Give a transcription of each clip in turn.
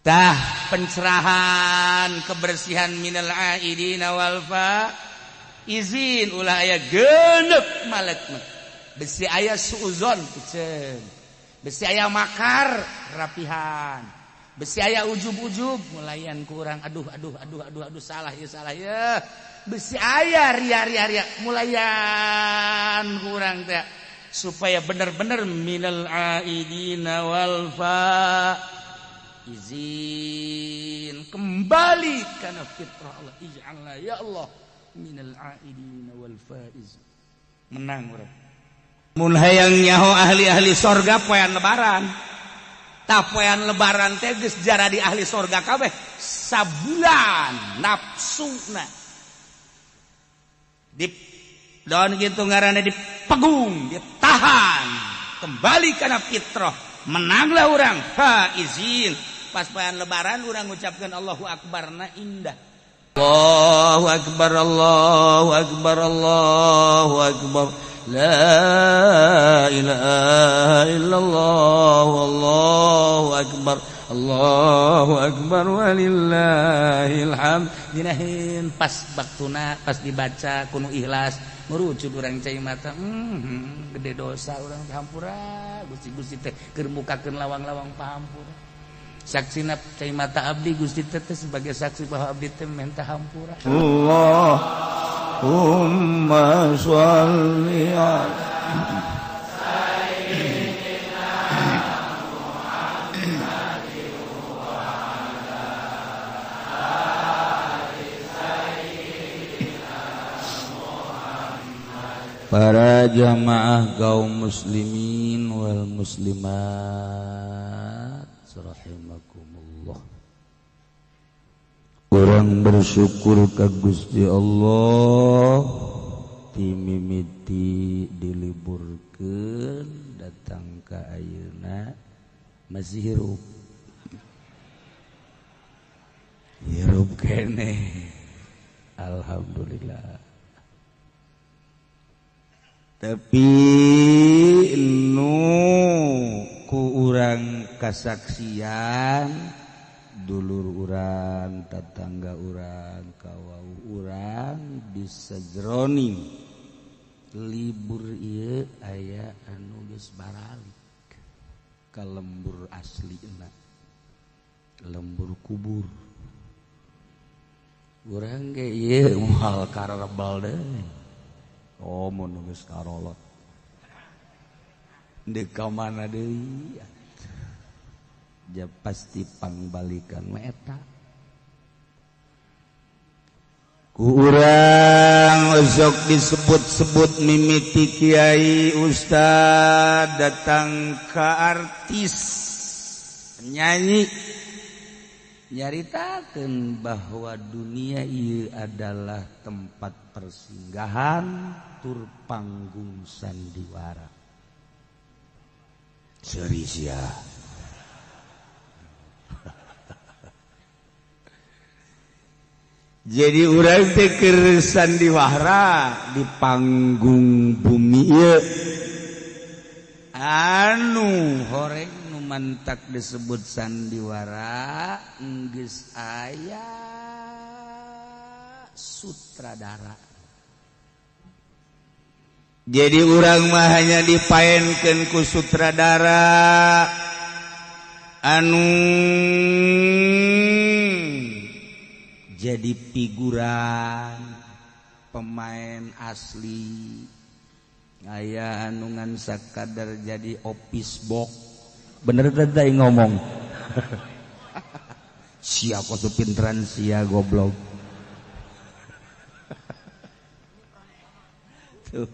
Tah pencerahan kebersihan minal aidina wal faizin ulah aya genep malek mah. Besi aya suuzon piceun. Besi aya makar rapihan. Besi aya ujub-ujub mulayan kurang aduh aduh aduh aduh aduh salah ya salah ya. Besi aya ria ria ria mulayan kurang teh supaya bener-bener minal aidina wal faizin kembali kana fitrah Allah. Ij'alna ya Allah minal aidina wal faiz. Menang urang. Mun hayang nyaho ahli-ahli sorga poean lebaran. Tah poean lebaran teh geus jaradi ahli sorga kabeh sabulan nafsuna. Di daun kitu ngaranna dipegung, ditahan, kembali kana fitrah. Menanglah urang faizin. Pas poean lebaran urang ngucapkeun Allahu Akbarna indah. Allahu Akbar, Allahu Akbar, Allahu Akbar. La ilaha illallah, Allahu Akbar, Allahu Akbar walillahil hamd. Dinahin pas baktuna pas dibaca kuno ikhlas ngurucut urang cai mata, gede dosa urang hampura Gusti-gusti teh keur mukakeun lawang-lawang pahampura. Saksina cai mata abdi Gusti teh sebagai saksi bahwa abdi teh minta hampura. Allahumma sholli ala sayyidina Muhammad wa ala ali sayyidina Muhammad. Para jamaah kaum muslimin wal muslimat rahimakumullah. Orang bersyukur ka Gusti Allah timimiti diliburkeun datang ka ayeuna masih hirup. Hirup keneh. Alhamdulillah. Tapi nu ku urang kasaksian dulur urang, tetangga urang, kawau urang disejroning libur ieu aya anu geus baralik ka lembur aslina, lembur kubur. Urang ge ieu moal karebel deui. Oh mun geus karolot deuk ka mana deui? Ja pasti pangbalikan mah eta. Ku urang osok disebut-sebut mimiti kiai ustad datang ka artis penyanyi nyaritakeun bahwa dunia ieu adalah tempat persinggahan tur panggung sandiwara. Seuri sia. Jadi urang teh keur sandiwara di panggung bumi ieu. Anu horeng nu mantak disebut sandiwara geus aya sutradara. Jadi urang mah hanya dipaenkeun ku sutradara anu jadi figuran pemain asli. Aya anu ngan sakadar jadi office box. Bener teh ngomong. Sia kok pinteran sia goblok. Tuh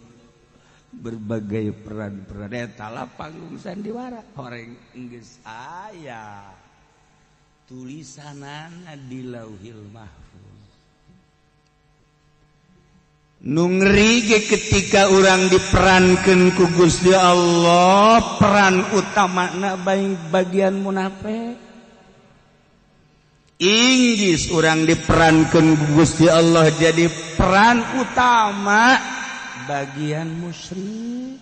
berbagai peran-peran eta lah panggung sandiwara. Horeng geus aya tulisanana di Lauhil Mahfuz. Nu ngeri ge ketika urang diperankeun ku Gusti Allah, peran utamana bagian munafik. Inggis urang diperankeun ku Gusti Allah jadi peran utama bagian musyrik,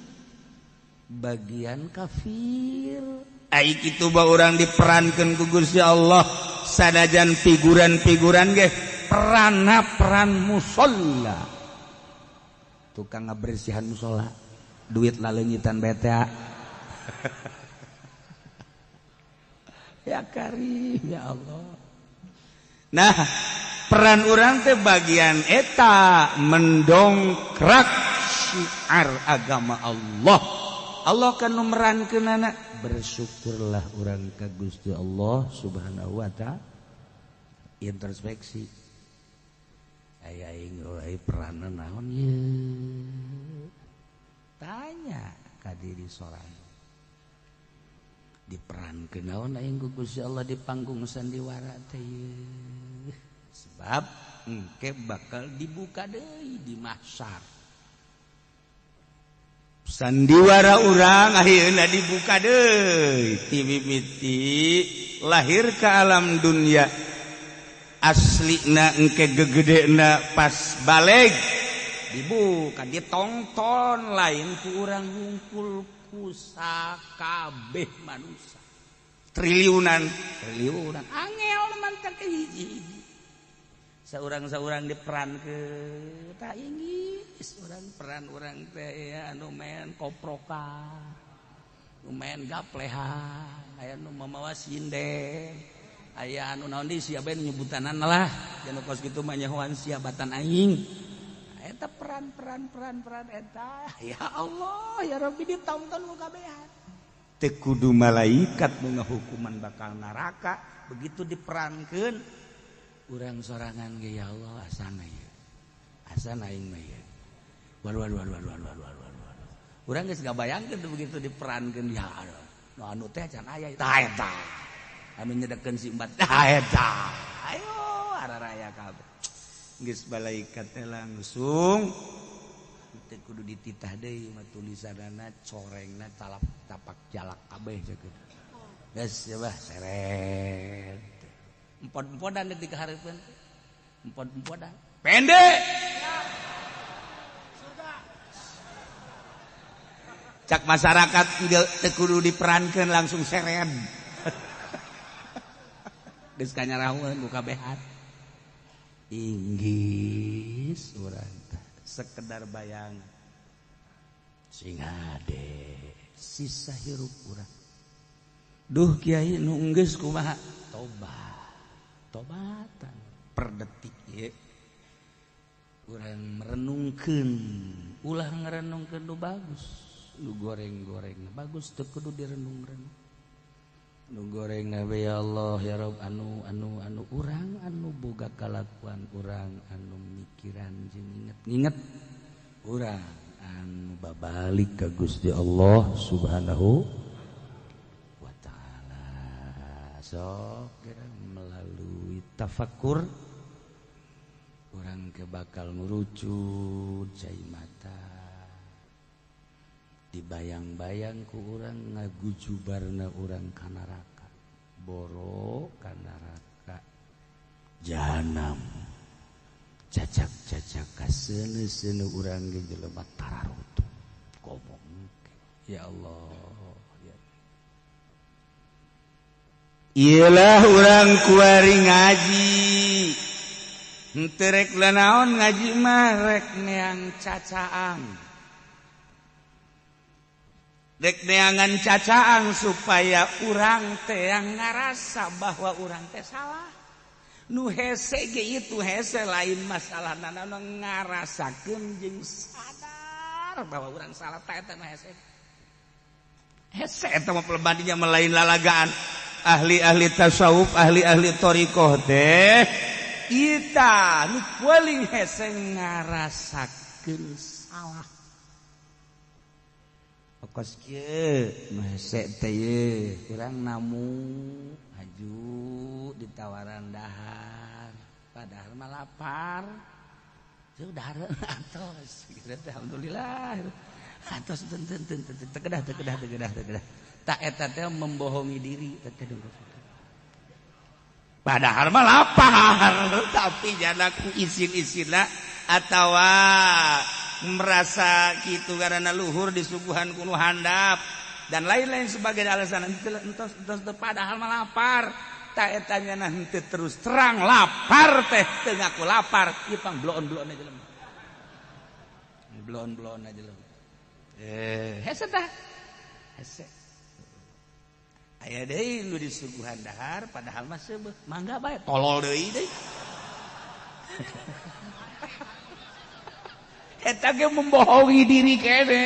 bagian kafir. Ai kitu ba urang diperankeun ku Gusti Allah sanajan figuran-figuran ge peranna peran musolla. Tukang ngabersihan musola, duit laleungitan beta. Ya karim ya Allah. Nah, peran urang teh bagian eta mendongkrak syiar agama Allah. Allah kan nu merankeunana, bersyukurlah urang ka Gusti Allah Subhanahu wa taala. Introspeksi. Aya aing euy peranna naon ieu? Tanya ka diri sorangan. Diperankeun naon aing ku Gusti Allah di panggung sandiwara teh ieu? Sebab engke bakal dibuka deui di mahsyar. Sandiwara urang akhirna dibuka deui ti mimiti lahir ke alam dunia. Aslina engke gegedena pas baleg dibuka ditongton lain ku urang ngumpul ku sakabeh manusia. Triliunan, triliunan angel mantak hiji-hiji. Saurang-saurang diperan ke tak inggis orang peran orang teh ya anu main koprokan, nu main gaplehan, aya nu mamawa sinden, aya anu naon deui sia bae nyebutanana lah, anu kos kitu mah nyahoan sia batan aing. Eta peran-peran peran-peran eta ya Allah ya Rabbi ditonton ku kabehan. Teu kudu malaikat nu ngahukuman bakal neraka begitu diperankeun urang sorangan ge ya Allah asana ieu. Asana aing mah ieu. Waduh waduh waduh waduh waduh waduh. Urang geus ngabayangkeun begitu diperankeun ya Allah. Nu anu teh can aya tah eta. Anu nyedekeun si embat tah eta. Ayo araraya kabeh. Geus malaikat teh langsung teu kudu dititah deui mah tulisanana corengna talap tapak jalak kabeh ceuk. Geus ya bah seret. Empod-empodan detik hareupeun. Empod-empodan. Pendek. Cak masyarakat teu kudu diperankeun langsung seret. Geus kanyarahueun ku kabehan. Inggis urang teh sekedar bayangan. Sing hade sisa hirup urang. Duh kiai nu geus kumaha? Tobat. Tobatan per detik ye. Urang merenungkeun, ulah ngarenungkeun nu bagus, nu goreng-goreng bagus teu kudu direnung-renung. Nu goreng we ya Allah ya Rabb anu anu anu urang anu boga kalakuan urang anu mikiran jeung inget-inget urang anu babalik ka Gusti Allah Subhanahu wa taala. Sok melalui tafakur orang ke bakal ngurucut cai mata dibayang-bayang ku urang ngagujubarna urang ka neraka boro ka neraka jahanam cacak-cacak kaseuneu-seuneu urang ge jelema tararutuh ngomong ya Allah. Iyalah urang kuari ngaji. Henteu rek naon ngaji mah rek neang cacaang. Rek neangan cacaang supaya urang teh yang ngarasa bahwa urang teh salah. Nu hese ge itu hese lain masalah nana ngarasakeun jeung sadar bahwa urang salah teh eta mah hese. Hese eta mah pelebadinya melain lalagaan. Ahli-ahli tasawuf, ahli-ahli thariqah teh kita nu paling hese ngarasakeun salah. Kos kieu nu hese teh ye urang namu haju ditawaran dahar padahal mah lapar. Teu dahar atos gitu teh alhamdulillah. Atos teu teu teu teu kedah teu kedah teu kedah teu kedah. Tak eta teh membohongi diri teh padahal mah lapar tapi janaku isin-isinna atawa merasa gitu karena luhur disuguhan ku nu handap dan lain-lain sebagai alasan entos entos padahal mah lapar. Tak eta nya henteu terus terang lapar teh teu ngaku lapar ieu pang bloon-bloon aja jelema. Bloon-bloon aja jelema. Hese tah. Hese. Aya deui nu disuguhan dahar padahal mah seubeuh mangga bae tolol deui deui. Eta ge membohongi diri kene.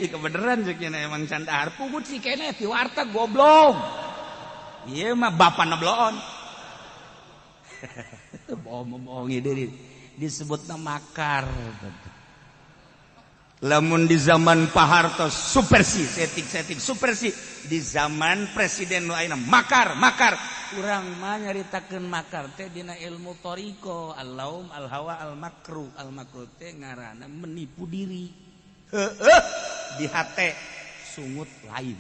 Ieu kebeneran ceuk nya emang can dahar pugut si kene ti warteg goblok. Ieu mah bapana bloon. Bohong membohongi diri disebutna makar. Lamun di zaman Pak Harto supersi setik-setik supersi, di zaman presiden nu ayeuna makar makar. Urang mah nyaritakeun makar teh dina ilmu toriko al-laum al-hawa al-makru. Al-makru teh ngaranna menipu diri. Heueuh di hate sungut lain.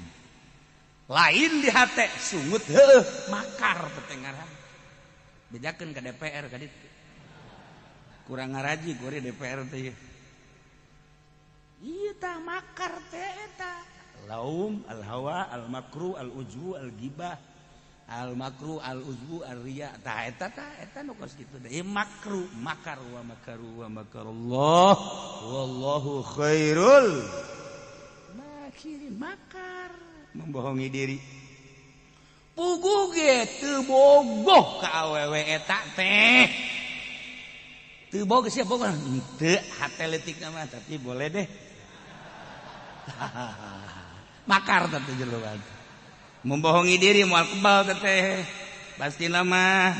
Lain di hate sungut heueuh makar teh ngaranna. Bejakeun ka DPR ka ditu. Kurang ngaraji kuari DPR teh. Ieu tah makar teh eta. Laum al-hawa al-makru al-ujbu al-gibah al-makru al-uzbu ar-riya. Tah eta tah eta nu kos kitu teh. Ieu makru makar wa makaru wa makarullah wallahu khairul makirin. Makar membohongi diri. Puguh ge teu bogoh ka awewe eta teh. Teu bogoh sia bogoh henteu hate leutikna mah tapi boleh deh. Makar teh jelema. Membohongi diri moal kebal teh. Pastina mah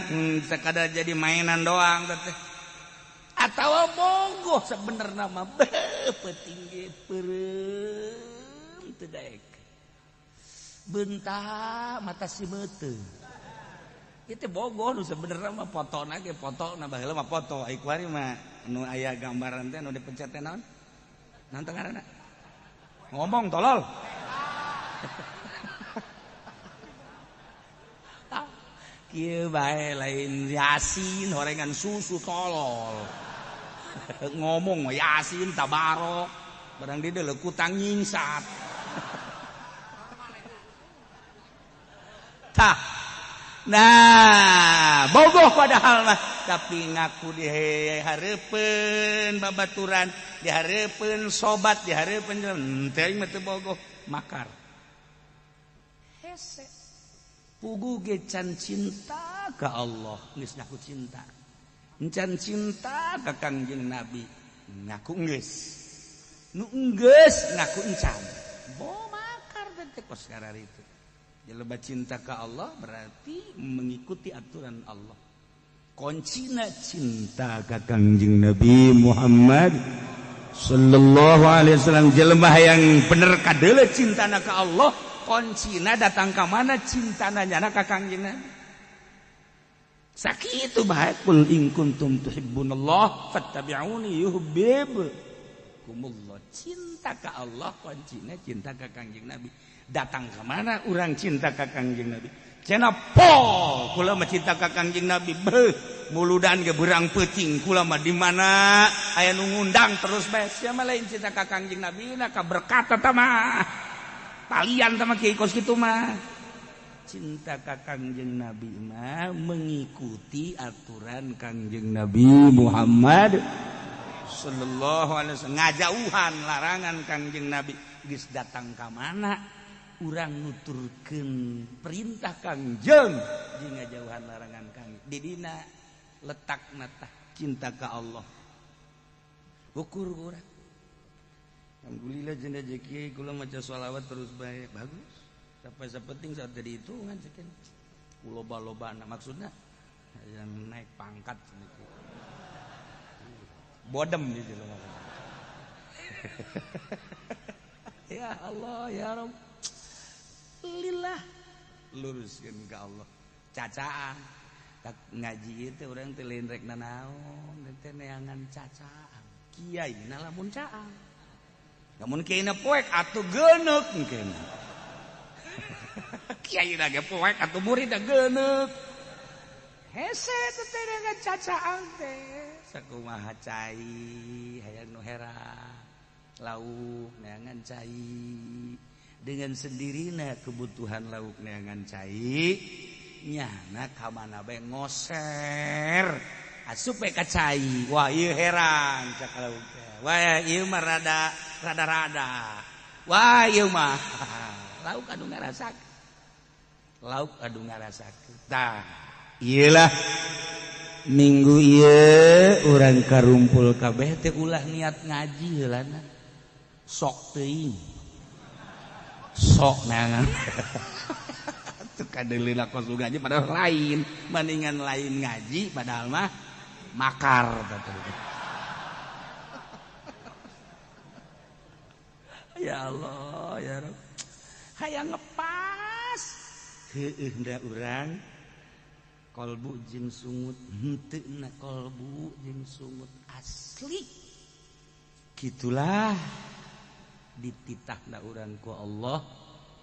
sekadar jadi mainan doang teh. Atawa bogoh sebenerna mah beuh peuting ge peureum teu daek. Bentak mata si meuteung. Itu bogoh nu sebenerna mah fotona ge fotona baheula mah foto ai kuari mah nu aya gambaran teh nu dipencet teh naon? Naon teh ngaranna? Ngomong tolol. Kieu bae lain Yasin horengan susu tolol. Ngomong Yasin tabarok barang di deuleu kutang nyingsat. Tah. Nah, bogoh padahal mah tapi ngaku di hareupeun babaturan, di hareupeun sobat, di hareupeun henteu aing mah teu bogoh, makar. Hese. Puguh ge can cinta ka Allah, geus ngaku cinta. Can cinta ka Kangjeng Nabi, ngaku geus. Nu geus ngaku encan. Bo makar teh kos kararitu. Jelema cinta ka Allah berarti mengikuti aturan Allah. Kuncina cinta ka Kangjeng Nabi Muhammad sallallahu alaihi wasallam. Jelema yang bener kadeuleu cintana ka Allah, kuncina datang ka mana cintana nyana ka Kangjeng Nabi. Sakitu bae kul in kuntum tuhibbunallah fattabi'uni yuhibbukumullah. Cinta ka Allah kuncina cinta ka Kangjeng Nabi. Datang ke mana orang cinta ka Kangjeng Nabi? Cenah pol kula mah cinta ka Kangjeng Nabi. Beuh, muludan ge beurang peuting kula mah di mana aya nu ngundang terus bae. Sia mah lain cinta ka Kangjeng Nabi na ka berkat eta mah. Talian tah mah kieu kos kitu mah. Cinta ka Kangjeng Nabi mah mengikuti aturan Kangjeng Nabi Muhammad sallallahu alaihi wasallam, ngajauhan larangan Kangjeng Nabi. Geus datang ka mana urang nuturkeun perintah Kangjeng jeung ngajauhan larangan Kangjeng. Di dina letakna tah cinta ka Allah. Ukur urang. Alhamdulillah jeung rezeki kula maca sholawat terus bae bagus. Sampai sapenting saat jadi hitungan sekian. Loba-lobana maksudna yang naik pangkat niku. Bodem gitu loh. Ya Allah ya Rabb. Lillah luruskeun ka Allah. Cacaan tak ngaji itu urang teh lain rek nanaon teh neangan cacaan. Kiai na lamun caang. Lamun kiai na poek atuh geuneuk engkeuna. Kiai na ge poek atuh murid na geuneuk. Hese teh neangan cacaan teh. Sakumaha cai hayang nu hera. Lauk neangan cai. Dengan sendirinya kebutuhan lauk neangan cai nyana ka mana bae ngoser asup bae ka cai. Wah ieu heran cak lauk teh. Wah ieu mah rada rada-rada. Wah ieu mah lauk anu ngarasakeun. Lauk anu ngarasakeun. Tah ieu lah minggu ieu urang karumpul kabeh teh ulah niat ngaji heulana. Sok teuing. Sok neangan. Tuh kadeulina kos ngaji padahal lain, mendingan lain ngaji padahal mah makar teh. Ya Allah ya Rabb. Hayang ngepas. Heueuh da urang kolbu jeung sungut henteu na kolbu jeung sungut asli. Gitulah dititahna urang ku Allah,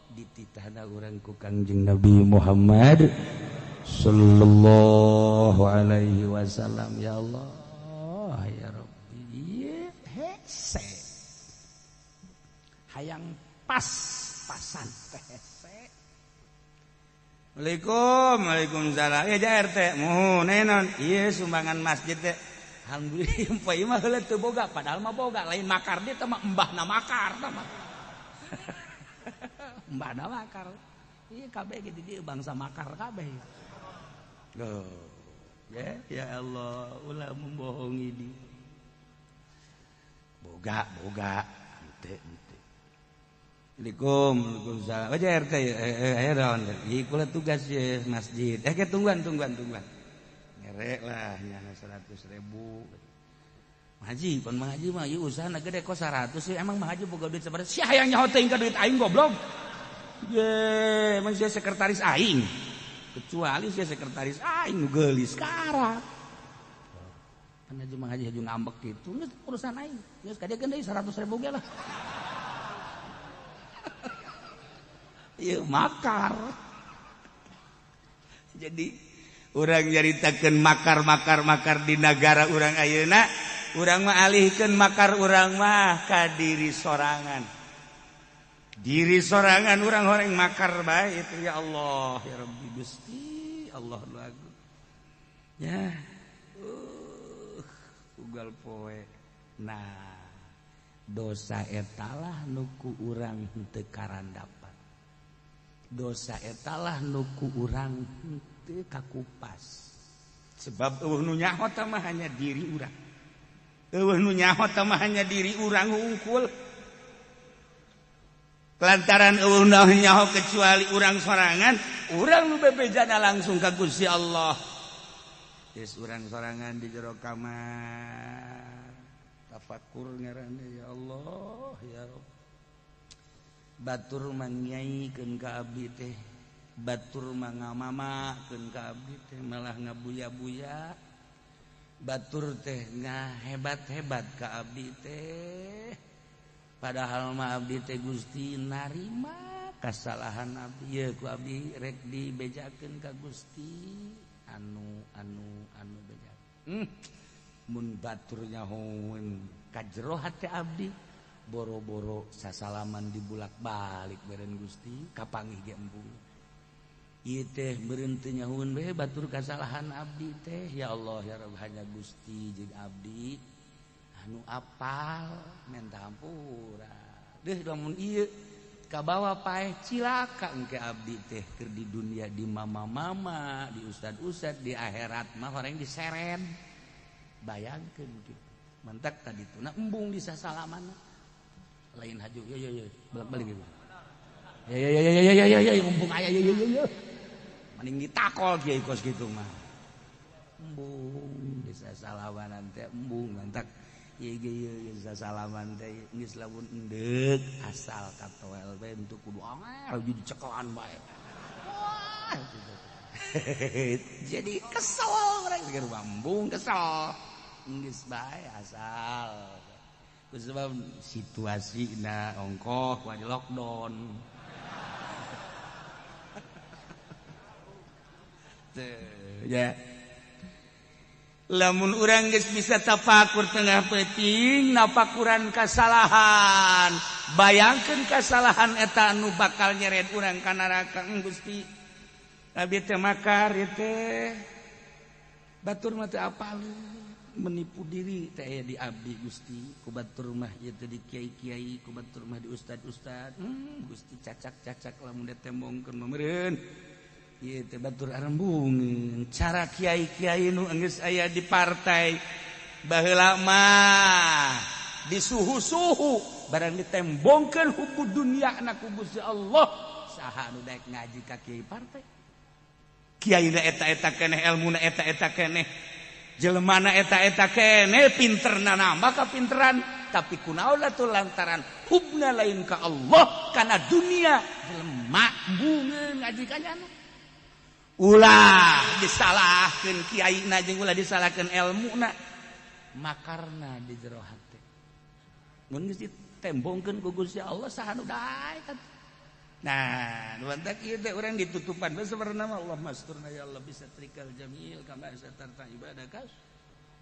dititahna urang ku Kangjeng Nabi Muhammad sallallahu alaihi wasallam. Ya Allah ya Rabbi, ieu hese hayang pas-pasan teh hese. Waalaikum, waalaikumsalam. Ya ja RT, muhun naon? Ieu sumbangan masjid teh. Alhamdulillah poe mah heula teu boga, padahal mah boga, lain makar dia teh mah embahna makar tah mah. Embahna makar. Ieu kabeh ge di dieu bangsa makar kabeh. Loh. Ya, ya Allah, ulah membohongi dia. Boga, boga, henteu henteu. Assalamualaikum, waalaikumsalam. Wajah RT, ayo daun. Ieu kula tugas ye masjid. Ke tungguan, tungguan, tungguan. Ngerek lah nyana 100.000. Haji, pan Mang Haji mah ieu usahana gede kok 100 sih. Emang Mang Haji boga duit sabaraha? Sia hayang nyaho teuing ka duit aing goblok. Ye, emang sia sekretaris aing. Kecuali sia sekretaris aing nu geulis karak. Pan Haji Mang Haji haju ngambek kitu, geus urusan aing. Geus kadekeun deui 100.000 ge lah. Ieu makar. Jadi urang nyaritakeun makar-makar-makar di nagara urang ayeuna, urang mah alihkeun makar urang mah ka diri sorangan. Diri sorangan urang horeng makar bae itu ya Allah ya Rabbi Gusti Allah nu agung. Ya. Ugal poe. Nah, dosa etalah nu ku urang henteu karandapan. Dosa etalah nuku urang henteu kakupas. Sebab eueuh nu nyaho tah mah hanya diri urang. Eueuh nu nyaho tah mah hanya diri urang hungkul. Lantaran eueuh nu nyaho kecuali urang sorangan, urang nu bebejana langsung ka Gusti Allah. Geus urang sorangan di jero kamar. Tafakur ngaranna ya Allah ya Rabb. Batur mangyaikeun ka abdi teh, batur mangamamakeun ka abdi teh malah ngabuya-buya, batur teh ngahebat-hebat ka abdi teh, padahal mah abdi teh Gusti narima kasalahan abdi, ieu ku abdi rek dibejakeun ka Gusti anu anu anu beja. Mun batur nyahoeun ka jero hate abdi boro-boro sasalaman dibulak-balik beren Gusti kapanggih ge embung. Ieu teh meureun teu nyahueun bae batur kasalahan abdi teh. Ya Allah ya Rabb, hanya Gusti jeung abdi anu apal menta hampura. Deuh lamun ieu kabawa paeh cilaka engke abdi teh keur di dunia di mama-mama, di ustad-ustad, di akhirat mah horeng diseret. Bayangkeun kitu. Mantak tadi tuna embung di sasalaman. Lain haju yo yo yo bolak-balik gitu. Ya ya ya ya ya ya ya mumpung aya yo yo yo. Mending ditakol kiai kos kitu mah. Embung bisa salawanan teh embung mantak ieu ge ieu bisa salaman teh geus lamun endeuk asal katoel bae untuk kudu angel jadi cekelan bae. Wah gitu. Jadi kesel urang keur embung kesel. Geus bae asal. Sebab situasi na ongkoh wajib lockdown. Tuh, ya. Lamun urang geus bisa tafakur tengah peuting napakuran kasalahan, bayangkeun kasalahan eta anu bakal nyeret urang ka neraka. Gusti, abi teh makar ieu teh, batur mah teu apal, menipu diri teh aya di abdi, Gusti. Ku batur mah ieu teh di kiai-kiai, ku batur mah di ustad-ustad. Gusti, cacak-cacak lamun ditembongkeun mah meureun ieu teh batur arembungeun. Cara kiai-kiai nu geus aya di partai baheula mah di suhu-suhu, barang ditembongkeun hubbud dunya na ku Gusti Allah, saha nu daek ngaji ka kiai partai? Kiai na eta-eta keneh, elmuna eta-eta keneh, jelemana eta-eta keneh, pinterna nambah kapinteran, tapi kunaon atuh? Lantaran hubna lain ka Allah, kana dunia, jelema bungeun ngaji ka nyana. Ulah disalahkeun kiaina jeung ulah disalahkeun elmuna, makarna di jero hate. Mun geus ditembongkeun ku Gusti Allah, saha nu daek? Nah, nu mantak ieu teh urang ditutupan bae sebenarna mah. Allah masturna ya Allah bisatrikal jamil kama satarta ibadaka.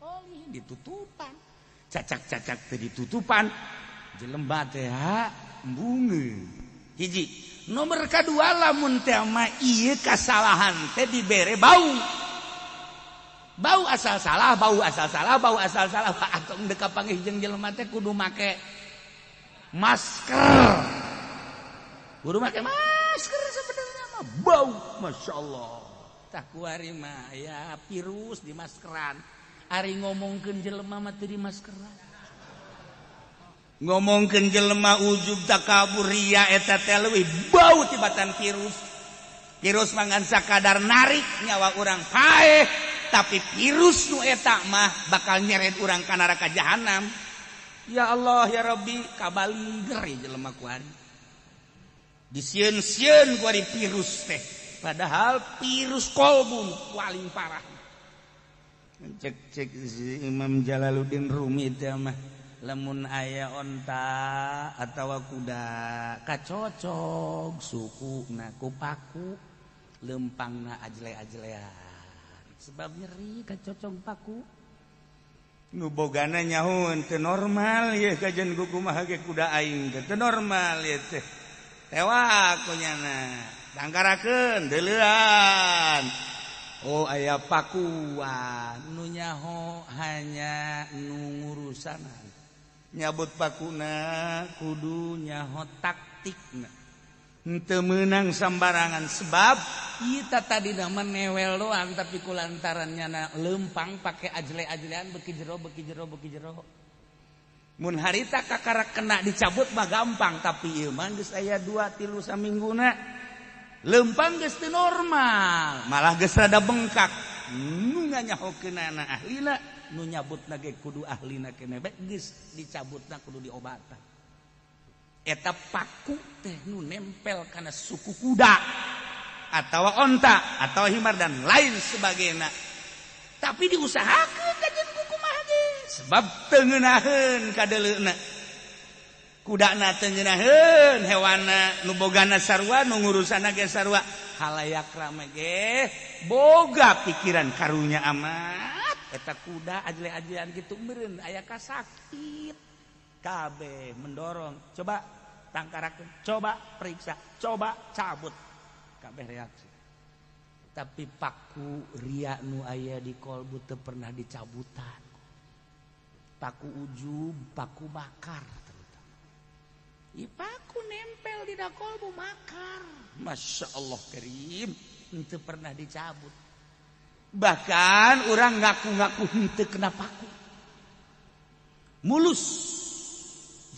Oh, ditutupan. Cacak-cacak teh ditutupan. Jelema teh ha embungeun. Hiji. Nomor kedua, lamun teh mah ieu kasalahan teh dibere bau. Bau asal salah, bau asal salah, bau asal salah. Atau deka panggih jeung jelema teh kudu make masker. Kudu make masker sebenarnya mah bau, masya Allah. Tah kuari mah ya virus di maskeran. Ari ngomongkeun jelema mah teu di maskeran. Ngomongkeun jelema ujub, takabur, ria, eta teh leuwih bau tibatan virus. Virus mah ngan sakadar narik nyawa urang paeh, tapi virus nu eta mah bakal nyeret urang ka neraka jahanam. Ya Allah ya Rabbi, kabaliger jelema kuari. Disieun-sieun kuari virus teh, padahal virus kolbu paling parah. Cek cek si Imam Jalaluddin Rumi teh mah, lamun aya onta atawa kuda kacocog sukuna ku paku, lempangna ajle-ajlean sebab nyeri kacocog paku. Nu bogana nyaho, teu normal ye kajian kumaha ge kuda aing teh, teu normal ye teh. Tewak ku nyana, dangkarakeun, deuleuan, oh aya pakuan. Nu nyaho hanya nu ngurusanan. Nyabut pakuna kudu nyaho taktikna, henteu meunang sambarangan, sebab kita tadi nama newel doang, tapi kulantaran nyana lempang pakai ajle-ajlean, beki jero, beki jero, beki jero. Mun harita kakara kena dicabut mah gampang, tapi ieu mah geus aya 2 3 samingguna lempang, geus teu normal, malah geus rada bengkak. Nu nganyahokeunana ahlina, nu nyabutna ge kudu ahlina keneh, geus dicabutna kudu diobatan. Eta paku teh nu nempel kana suku kuda atau onta atau himar dan lain sebagainya, tapi diusahakeun kajian kumaha ge, sebab teu ngeunaheun kadeleuna kudana, teu ngeunaheun hewana. Nu bogana sarua, nu ngurusana ge sarua, halayak rame ge boga pikiran karunya amat eta kuda ajle-ajlean gitu meureun aya kasakit. Kabeh mendorong, coba tangkarakeun, coba periksa, coba cabut, kabeh reaksi. Tapi paku ria nu aya di kolbu teu pernah dicabutan. Paku ujub, paku bakar terutama. I paku nempel di kolbu makar. Masya Allah karim, itu pernah dicabut. Bahkan orang ngaku-ngaku henteu kena paku. Mulus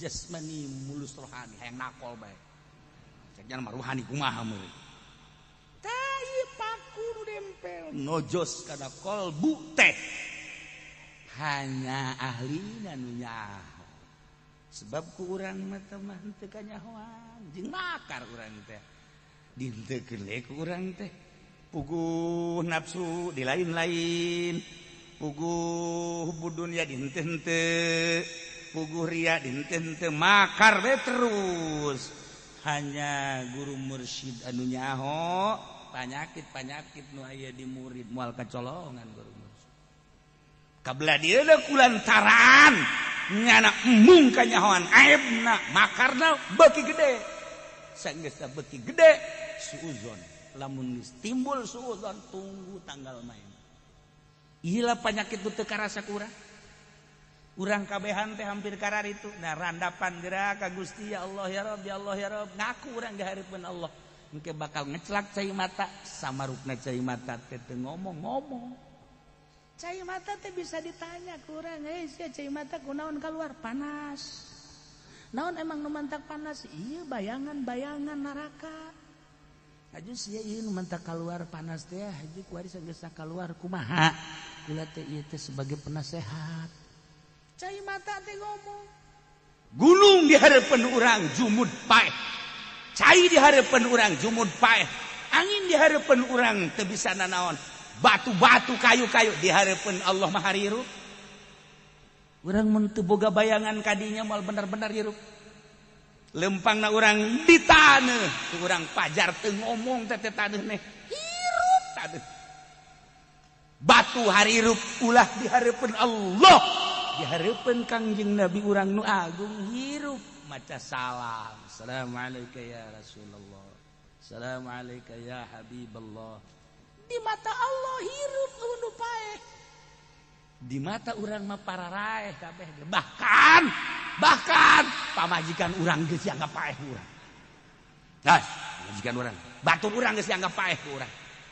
jasmani, mulus rohani, hayang nakol bae. Cek mah rohani kumaha meureun. Tai paku nu nempel nojos kana kolbu teh hanya ahlina nu nyaho. Sebab ku urang mah teh mah henteu kanyahoan, jeung makar urang teh. Dihenteukeun we ku urang teh. Puguh nafsu di lain-lain, puguh dunia dihenteu-henteu, puguh ria dihenteu-henteu, makar we terus. Hanya guru mursyid anu nyaho panyakit-panyakit nu aya di murid, moal kacolongan guru mursyid. Kabelah dieu kulantaran nyana embung kanyahoan aibna makarna beuki gede. Sanggeus beuki gede suuzon. Lamun geus timbul suuzon tunggu tanggal main. Ieu penyakit nu teu karasa ku urang. Urang kabehan teh hampir karar itu. Nah randapan gerak ka Gusti ya Allah ya Rabb ya Allah ya Rabb. Ngaku urang dihareupeun Allah. Engke bakal ngeclak cai mata samarupna cai mata teh teu ngomong-ngomong. Cai mata teh bisa ditanya ku urang, "Eh sia cai mata kunaon keluar panas?" Naon emang nu mantak panas? Ieu bayangan-bayangan neraka. Aju sia ieu nu mantak keluar panas teh, haju kuari geus keluar kumaha? Kula teh ieu teh sebagai penasehat. Cai mata teh ngomong. Gunung di hareupeun urang jumud paeh. Cai di hareupeun urang jumud paeh. Angin di hareupeun urang teu bisa nanaon. Batu-batu kayu-kayu di hareupeun Allah mah hirup. Urang mun teu boga bayangan kadinya moal bener-bener hirup. Lempangna urang di taneuh, urang pajar teu ngomong teh taneuh neh. Hirup taneuh. Batu harirup ulah di hareupeun Allah. Di hareupeun Kangjeng Nabi urang nu agung hirup maca salam. Assalamualaikum ya Rasulullah. Assalamualaikum ya Habiballah. Di mata Allah hirup nu paeh. Di mata urang mah pararaeh kabeh. Bahkan bahkan pamajikan urang geus dianggap paeh urang. Nah, pamajikan urang, batur urang geus dianggap paeh ku urang.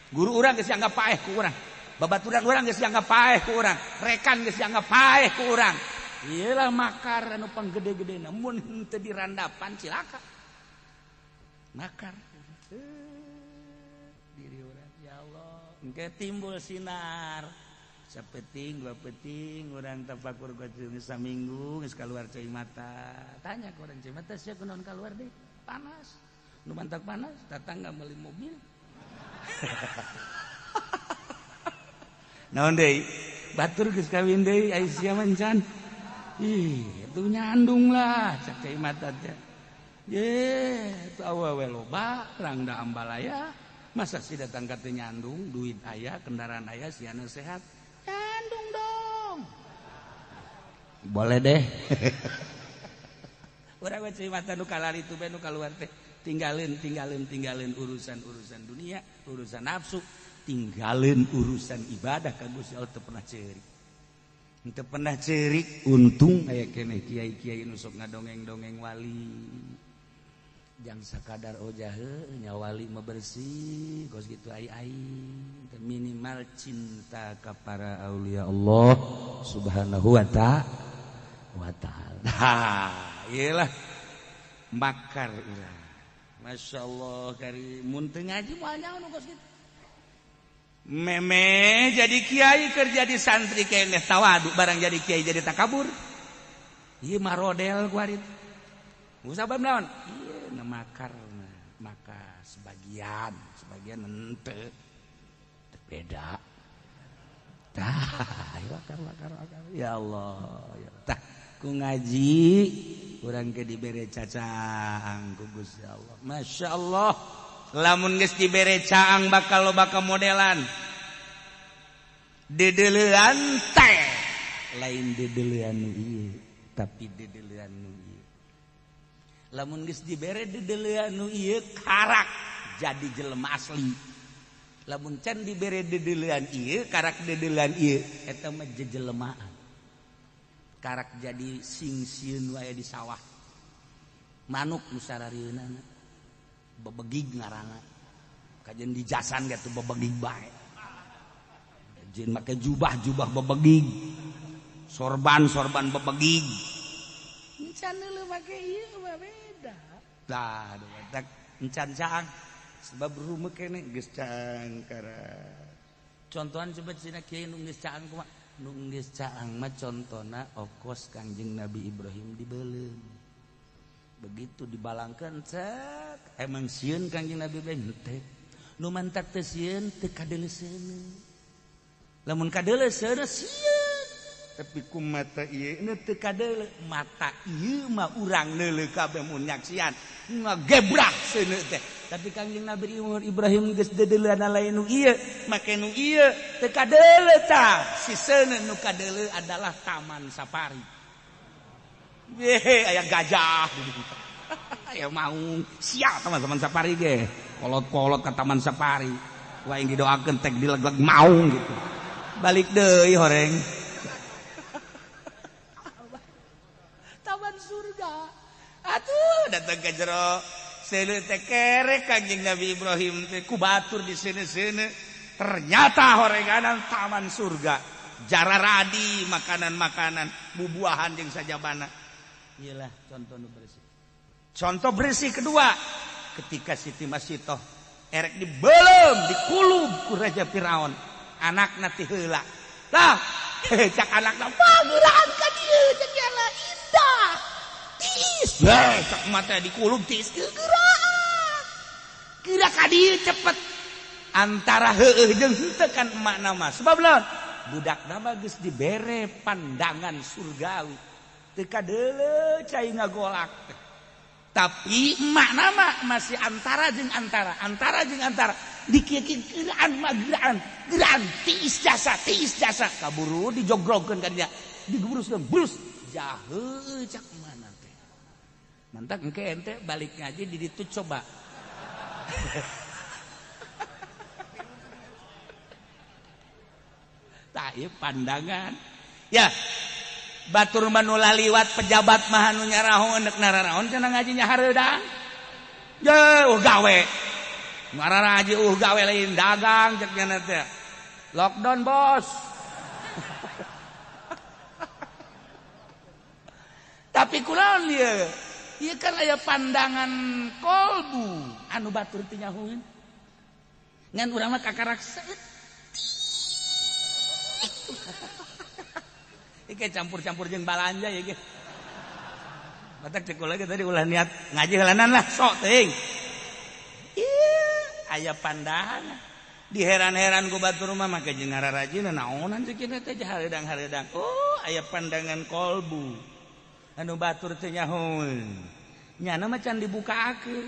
Guru urang geus dianggap paeh ku urang. Babaturan urang geus dianggap paeh ku urang. Rekan geus dianggap paeh ku urang. Iyalah makar anu panggede-gedena mun henteu dirandapan cilaka. Makar. Diri urang ya Allah, engke timbul sinar. Sapeting dua peting urang tafakur geus saminggu geus kaluar cai mata. Tanya ke urang cai mata sia kunaon kaluar deui? Panas. Nu mantak panas, tetangga meuli mobil. Naon deui? Batur geus kawin deui ai sia mah encan. Ih, itu nyandung lah cak cai mata teh. Ye, itu awewe loba, rangda ambalaya. Masa sih datang ka teu nyandung, duit aya, kendaraan aya, siana sehat. Nyandung dong. Boleh deh. Urang we cai mata nu kalari tu bae nu kaluar teh. Tinggalin, tinggalin, tinggalin urusan-urusan dunia, urusan nafsu, tinggalin urusan ibadah ka Gusti Allah teu pernah ceurik. Teu pernah ceurik, untung aya keneh kiai-kiai nu sok ngadongeng-dongeng wali. Jang sakadar ojah heuh nya wali mah bersih, kos kitu ai-ai. Minimal cinta ka para aulia Allah Subhanahu wa ta'ala. Ha, ieu lah makar urang. Masya Allah kari mun teu ngaji moal nyaho nu kos kitu. Meme jadi kiai kerja di santri keneh tawadu barang jadi kiai jadi takabur. Ieu marodel ku ari. Musabab naon? Ieu na makar maka sebagian, sebagian henteu. Teu beda. Tah, makar makar makar. Ya Allah, ya. Tah ku ngaji urang ke dibere cacaang ku Gusti Allah. Masya Allah. Lamun geus dibere caang bakal loba kamodelan. Dedelean teh lain dedelean nu ieu, tapi dedelean nu ieu. Lamun geus dibere dedelean nu ieu karak jadi jelema asli. Lamun can dibere dedelean ieu karak dedelean ieu eta mah jejelemaan. Karak jadi sing sieun wae di sawah. Manuk nu sararieunana bebegig ngaranna. Kajeun di jasan ge tuh bebegig bae. Jeung make jubah-jubah bebegig. Sorban-sorban bebegig. Encan leuh make ieu mah beda. Tah, tak encan caang sebab rume keneh geus caang kara. Contohan coba cenah kiai nu geus caang kumaha? Nu geus caang mah contona okos Kangjeng Nabi Ibrahim dibeuleum. Begitu dibalangkeun cek emang sieun Kangjeng Nabi Ibrahim teh. Nu mantak teu sieun teu kadeuleuseun. Lamun kadeuleuseun sieun. Tapi ku mata ieu teu kadeuleu, mata ieu mah urang neuleuh kabeh mun nyaksian ngagebrak seuneu teh. Tapi Kangjeng Nabi Ibrahim geus deudeuleuna lain nu ieu, make nu ieu teu kadeuleu tah. Siseuna nu kadeuleu adalah taman safari. Ye, aya gajah. Aya maung, siap teman-teman safari ge. Kolot-kolot ka taman safari. Wah, yang didoakeun tek dileg-leg maung gitu. Balik deui horeng. Taman surga. Atuh datang ke jero. Seuneu teh kerek Kangjeng Nabi Ibrahim teh ku batur di seuneu-seuneu. Ternyata horenganan taman surga. Jararadi makanan-makanan, bubuahan jeung sajabana. Iyalah contoh nu bersih. Contoh bersih kedua, ketika Siti Masitoh erek dibelem, dikulub ku Raja Firaun, anakna ti heula. Lah, cak anakna, "Wah, geuraan ka dieu cek yala indah." Tiis, cak mata dikulub tiis geuraan. Geura ka dieu cepet. Antara heueuh jeung henteu kan emakna mah. Sebab laon? Budakna mah geus dibere pandangan surgawi. Teu kadeuleu cai ngagolak teh. Tapi emak nama masih antara jeung antara, antara jeung antara. Dikieu-kieu geuraan mah geuraan, geuraan tiis jasa kaburu dijogrogkeun ka dinya. Digebruskeun, brus jahe cak mana teh. Mantak engke ente balik ngaji di ditu coba. Tah ieu pandangan. Ya. Batur mah nu laliwat pejabat mah anu nyarahon deuk nararaon cenah ngajinya hareudang. Ye, gawe. Ngararaji gawe lain dagang cek nya teh. Lockdown, Bos. Tapi kunaon ieu? Ieu kan aya pandangan kolbu anu batur teh nyahueun. Ngan urang mah kakarak saeutik. Iki campur-campur jeung balanja ya ge. Batak cek lagi tadi ulah niat ngaji heulanan lah sok teuing. Ieu aya pandangan. Diheran-heran ku batur mah make jeung ngararajina naonan ceuk teh hareudang-hareudang. Oh, aya pandangan kolbu. Anu batur teh nyahoeun. Nyana mah can dibukakeun.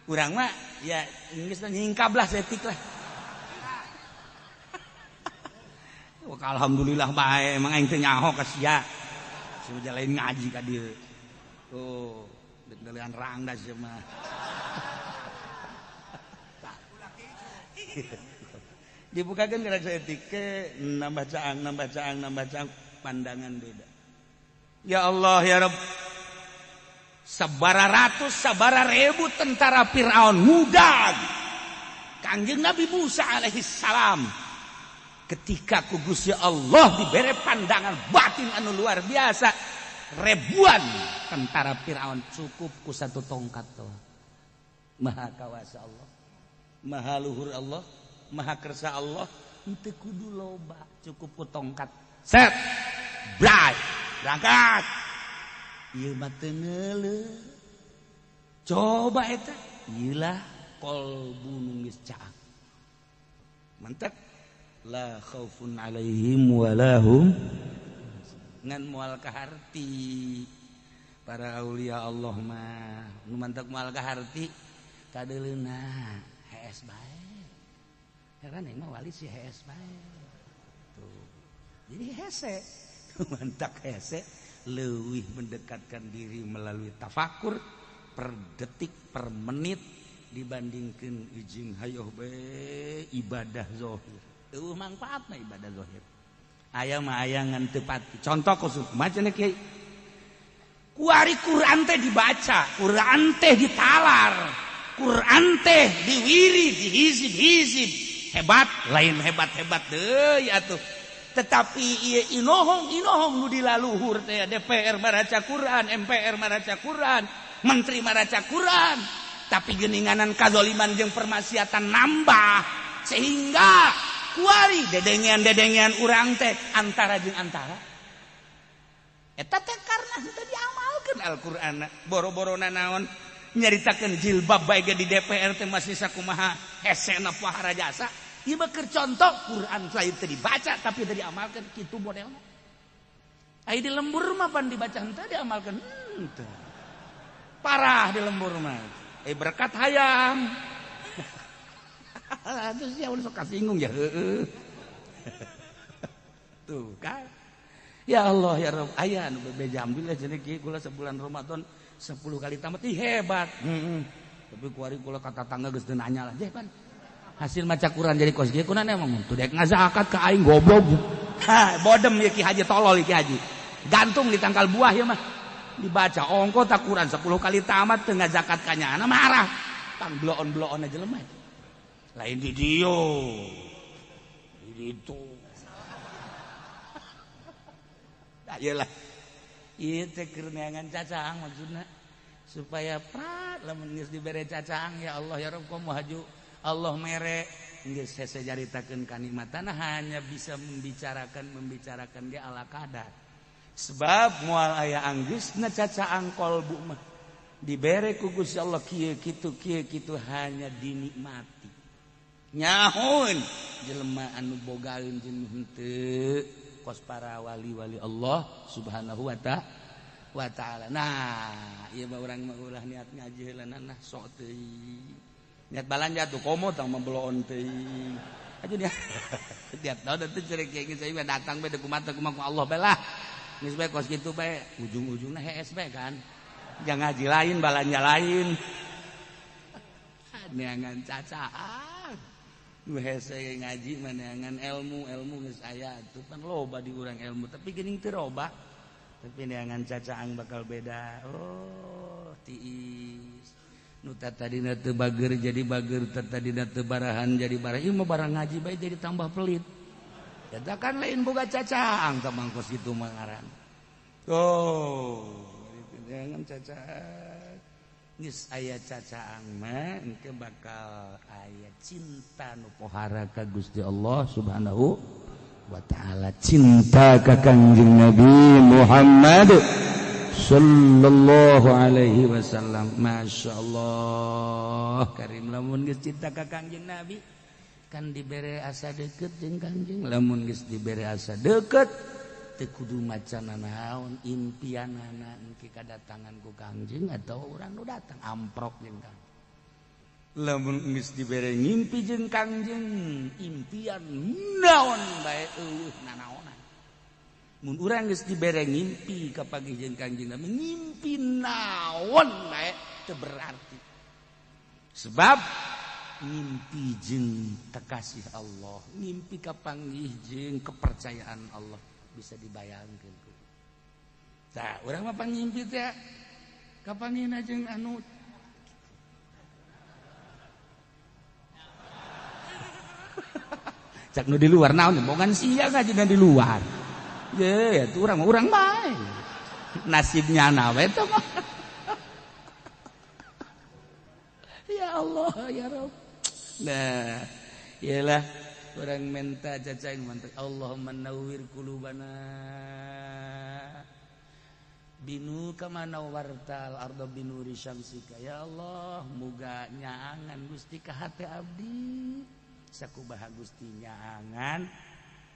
Urang mah ya geus nyingkab lah setik lah. Wah, alhamdulillah bae emang aing teh nyaho ka sia. Sia lain ngaji ka dieu. Tuh, deuk-deulean rangda sia mah. Dibukakeun kana saeutik ke nambah caang, nambah caang, nambah caang, pandangan beda. Ya Allah ya Rabb. Sabara ratus, sabara ribu tentara Firaun ngudag. Kangjeng Nabi Musa alaihi salam. Ketika ku Gusti Allah diberi pandangan batin anu luar biasa, ribuan tentara Firaun cukup ku satu tongkat tuh. Maha kawasa Allah, maha luhur Allah, maha kersa Allah, henteu kudu loba, cukup ku tongkat. Set, bray, berangkat. Ieu mah teu ngeuleuh. Coba eta, ieu lah kolbu nu geus caang. Mantap. La khaufun alaihim walahum ngan moal kaharti para aulia Allah mah nu mantak moal kaharti kadeuleuna hees bae. Heran emang wali si hees bae tuh. Jadi hese mantak hese leuwih mendekatkan diri melalui tafakur per detik per menit dibandingkeun ijing hayoh bae ibadah zahir. Eueuh mangfaatna ibadah zahir. Aya mah aya ngan teu pati. Contoh khusus maca kiai. Kuari Quran teh dibaca, Quran teh ditalar, Quran teh diwiri, dihizib-hizib. Hebat, lain hebat-hebat deui atuh. Tetapi ieu inohong-inohong nu dilaluhur teh DPR maraca Quran, MPR maraca Quran, menteri maraca Quran. Tapi geuninganan kazoliman jeung permaksiatan nambah sehingga kuari dedengean-dedengean urang teh antara jeung antara. Eta teh karena henteu diamalkeun Al-Qur'an. Boro-borona naon nyaritakeun jilbab bae ge di DPR teh masih sakumaha hesena pohara jasa. Ieu mah keur contoh Quran lain teu dibaca tapi teu diamalkeun kitu modelna. Ai di lembur mah pan dibaca henteu diamalkeun henteu. Parah di lembur mah. Berkat hayang. Terus ya udah sok kasinggung ya. Heeh. Tuh kan. Ya Allah ya Rabb, aya nu bebeja alhamdulillah cenah kieu kula sebulan Ramadan 10 kali tamat, ih hebat. Heeh. Tapi kuari kula ka tatangga geus teu nanya lah, "Jeh pan, hasil maca Quran jadi kos kieu kunaon emang teu dek ngazakat ka aing goblok." Ha, bodem ieu Ki Haji tolol Ki Haji. Gantung di tangkal buah ya mah. Dibaca ongko tak Quran 10 kali tamat teu ngazakat ka nyana marah. Tang bloon-bloon aja lemah. Lain di dieu. Di ditu. Iyalah, ieu teh keur neangan cacaang maksudna supaya prat lamun geus dibere cacaang ya Allah ya Rabb komo haju Allah mere geus hese caritakeun kanikmatana hanya bisa membicarakan ge ala kadar sebab moal aya anggeusna cacaang kolbu mah dibere ku Gusti Allah kieu kitu hanya dinikmati nyahoeun jelema anu bogaeun jeung henteu kos para wali-wali Allah subhanahu wa ta'ala. Nah, ieu mah urang mah ulah niat ngaji heula nah sok teuing. Niat balanja tuh komo tang mabloon teuing. Aja dia. Tiap tahun teh cerek kieu geus saya datang bae kumaha kumaha Allah bae lah. Geus bae kos kitu bae ujung-ujungna hees bae kan. Jangan ngaji lain balanja lain. Neangan cacaan. Nu hese ngaji neangan ilmu, ilmu geus aya atuh pan loba di urang ilmu tapi geuning teu loba. Tapi neangan cacaang bakal beda. Oh, tiis. Nu tadina teu bager jadi bager, tadina teu barahan jadi barah. Ieu mah barang ngaji bae jadi tambah pelit. Eta kan lain boga cacaang tah mangkos kitu mah ngaran. Oh, neangan cacaang. Geus aya cacaang mah engke bakal aya cinta nu pohara ka Gusti Allah Subhanahu wa ta'ala, cinta ka Kangjeng Nabi Muhammad sallallahu alaihi wasallam. Masya Allah karim lamun geus cinta ka Kangjeng Nabi kan dibere asa deket jeung Kangjeng, lamun geus dibere asa deket teu kudu macana naon impianana engke kadatangan ku Kangjeng atau urang nu datang amprok jeung Kangjeng. Lamun geus dibere ngimpi jeung Kangjeng impian naon bae eueuh nanaonan. Mun urang geus dibere ngimpi kapagih jeung Kangjeng Nabi ngimpi naon bae teu berarti. Sebab ngimpi jeung tekasih Allah, ngimpi kapanggih jeung kepercayaan Allah bisa dibayangkeun. Tah, urang mah pangimpi teh kapanggihna jeung anu cak nu di luar naon bongan sia ngajian di luar. Ye, ya tuh urang bae. Nasibnya na we teh mah. Ya Allah ya Rabb. Nah, iyalah orang minta cacaing mantap. Allahumma nawwir qulubana binu kama nawwartal arda binuri syamsika. Ya Allah, muga nyaangan Gusti ka hate abdi. Sakubaha Gusti nyaangan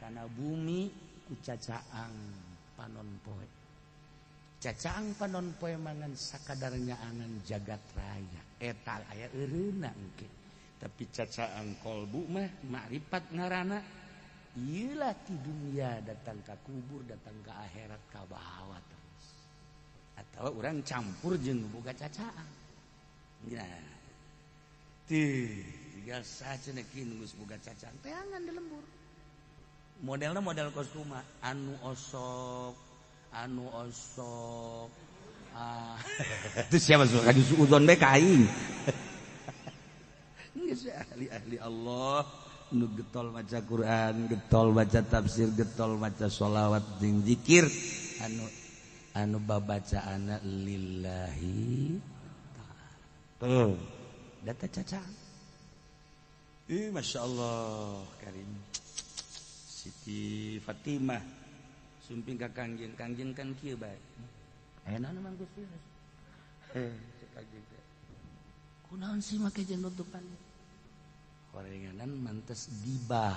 kana bumi ku cacaang panon poe. Cacaang panon poe mangan sakadar nyaangan jagat raya. Eta aya eureuna engke. Tapi cacaang kolbu mah makrifat ngarana ieulah ti dunia datang ka kubur, datang ka akhirat ka bawa terus. Atawa urang campur jeung boga cacaang. Nah. Tih, tinggal sacenah geus boga cacaang teangan di lembur. Modelna model kos kumaha? Anu osok, anu osok. Ah, itu siapa suka suudzon bae ka aing. Geus ahli-ahli Allah nu getol maca Quran, getol baca tafsir, getol maca sholawat jeung zikir anu anu babacaanna lillahi ta'ala. Tuh, data cacaang. Ih, Masya Allah karim. Siti Fatimah sumping ka Kangjeng, Kangjeng kan kieu bae. Aya naon mang Gusti? Cek Kangjeng teh. Kunaon sih make jeung nutupan? Horenganan mantes gibah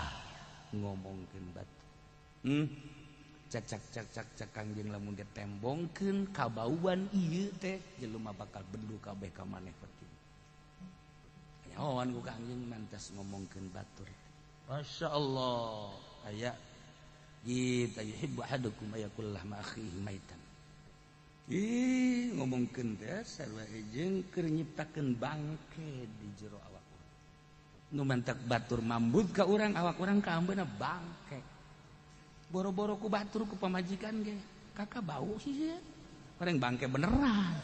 ngomongkeun batu. Cak cak cak cak Kangjeng lamun ditembongkeun kabauan ieu teh jelema bakal bendu kabeh ka maneh Fatimah. Nyahoan ku Kangjeng mantas ngomongkeun batur. Masya Allah aya kita yuhibbu ahadukum ayakul lahma akhihi maitan. Ih ngomongkeun teh sarua jeung keur nyiptakeun bangke di jero awak urang. Nu mantak batur mambut ka urang awak urang kaambeuna bangke. Boro-boro ku batur ku pamajikan ge kakak bau sih ya. Orang bangke beneran.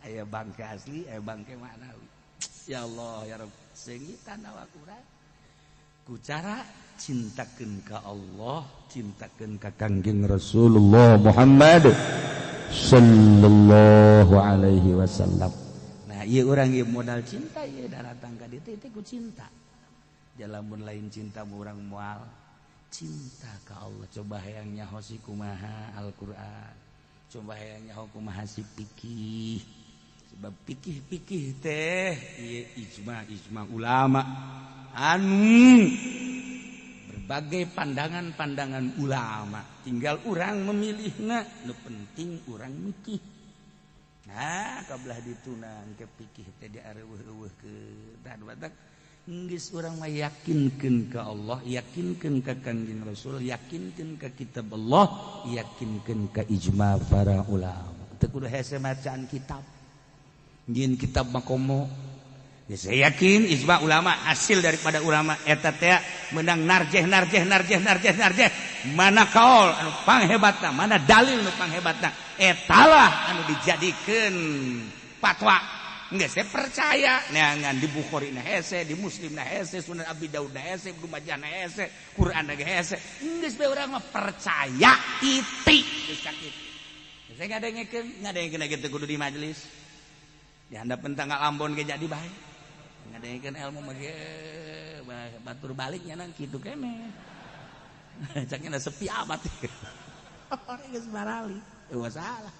Aya bangke asli, aya bangke maknawi. Ya Allah ya Rabb, seungitan awak urang. Ku cara cintakeun ka Allah, cintakeun ka Kangjeng Rasulullah Muhammad sallallahu alaihi wasallam. Nah, ieu urang ieu modal cinta ieu daratang ka ditu teh ku cinta. Jalamun lain cinta urang moal cinta ka Allah. Coba hayang nyaho si kumaha Al-Qur'an. Coba hayang nyaho kumaha si fikih. Sebab fikih-fikih teh ieu ijma-ijma ulama anu berbagai pandangan-pandangan ulama, tinggal urang memilihna, nu penting urang mikih. Nah, kabelah dituna ke fikih teh diareuweuh-euweuh ke dan batak geus urang mah yakinkeun ka Allah, yakinkeun ka Kangjeng Rasul, yakinkeun ka kitab Allah, yakinkeun ka ijma para ulama. Teu kudu hese macaan kitab. Jin kitab makomo. Ya, saya yakin ijma ulama hasil daripada ulama eta teh menang narjeh narjeh narjeh narjeh narjeh mana kaul anu panghebatna, mana dalil nu panghebatna, etalah anu dijadikeun fatwa. Geus saya percaya neangan di Bukhari na hese, di Muslim na hese, Sunan Abi Daud na hese, Ibnu Majah na hese, Quran na hese. Geus bae urang mah percaya titik geus sakitu. Saya ngadengekeun kitu kudu di majelis. Di handapeun tanggal Ambon ge jadi bae. Ngadengekeun ilmu mah ge batur balik nya nang kitu keneh. Caknya sepi amat. Orang geus barali. Eueuh salah.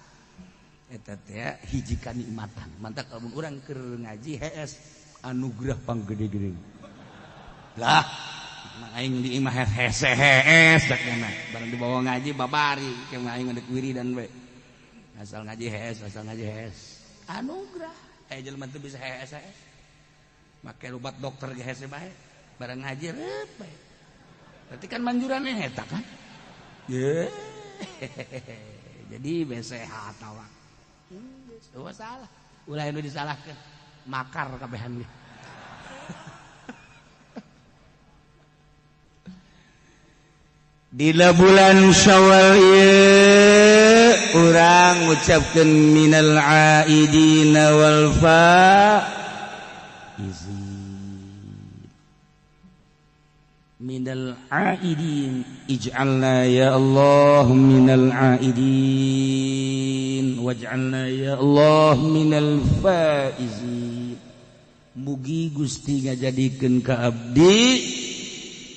Eta teh hiji kanikmatan. Mantak lamun urang keur ngaji hees anugerah panggede-gede. Lah, aing di imah hese hees caknya. Barang dibawa ngaji babari, ke aing ngadek wiridan we. Asal ngaji hees, asal ngaji hees. Anugerah. Aya jelema teu bisa hees hees. Make obat dokter ge hese bae. Barang ngaji reup bae. Berarti kan manjurannya eta kan? Ye. Jadi be sehat awak. Eueuh salah. Ulah nu disalahkeun. Makar kabehan ge. Dina bulan Syawal ieu urang ngucapkeun minal aidina wal faizin. Minal aidin ij'alna ya Allah minal aidin waj'alna ya Allah minal faizin. Mugi Gusti ngajadikeun ka abdi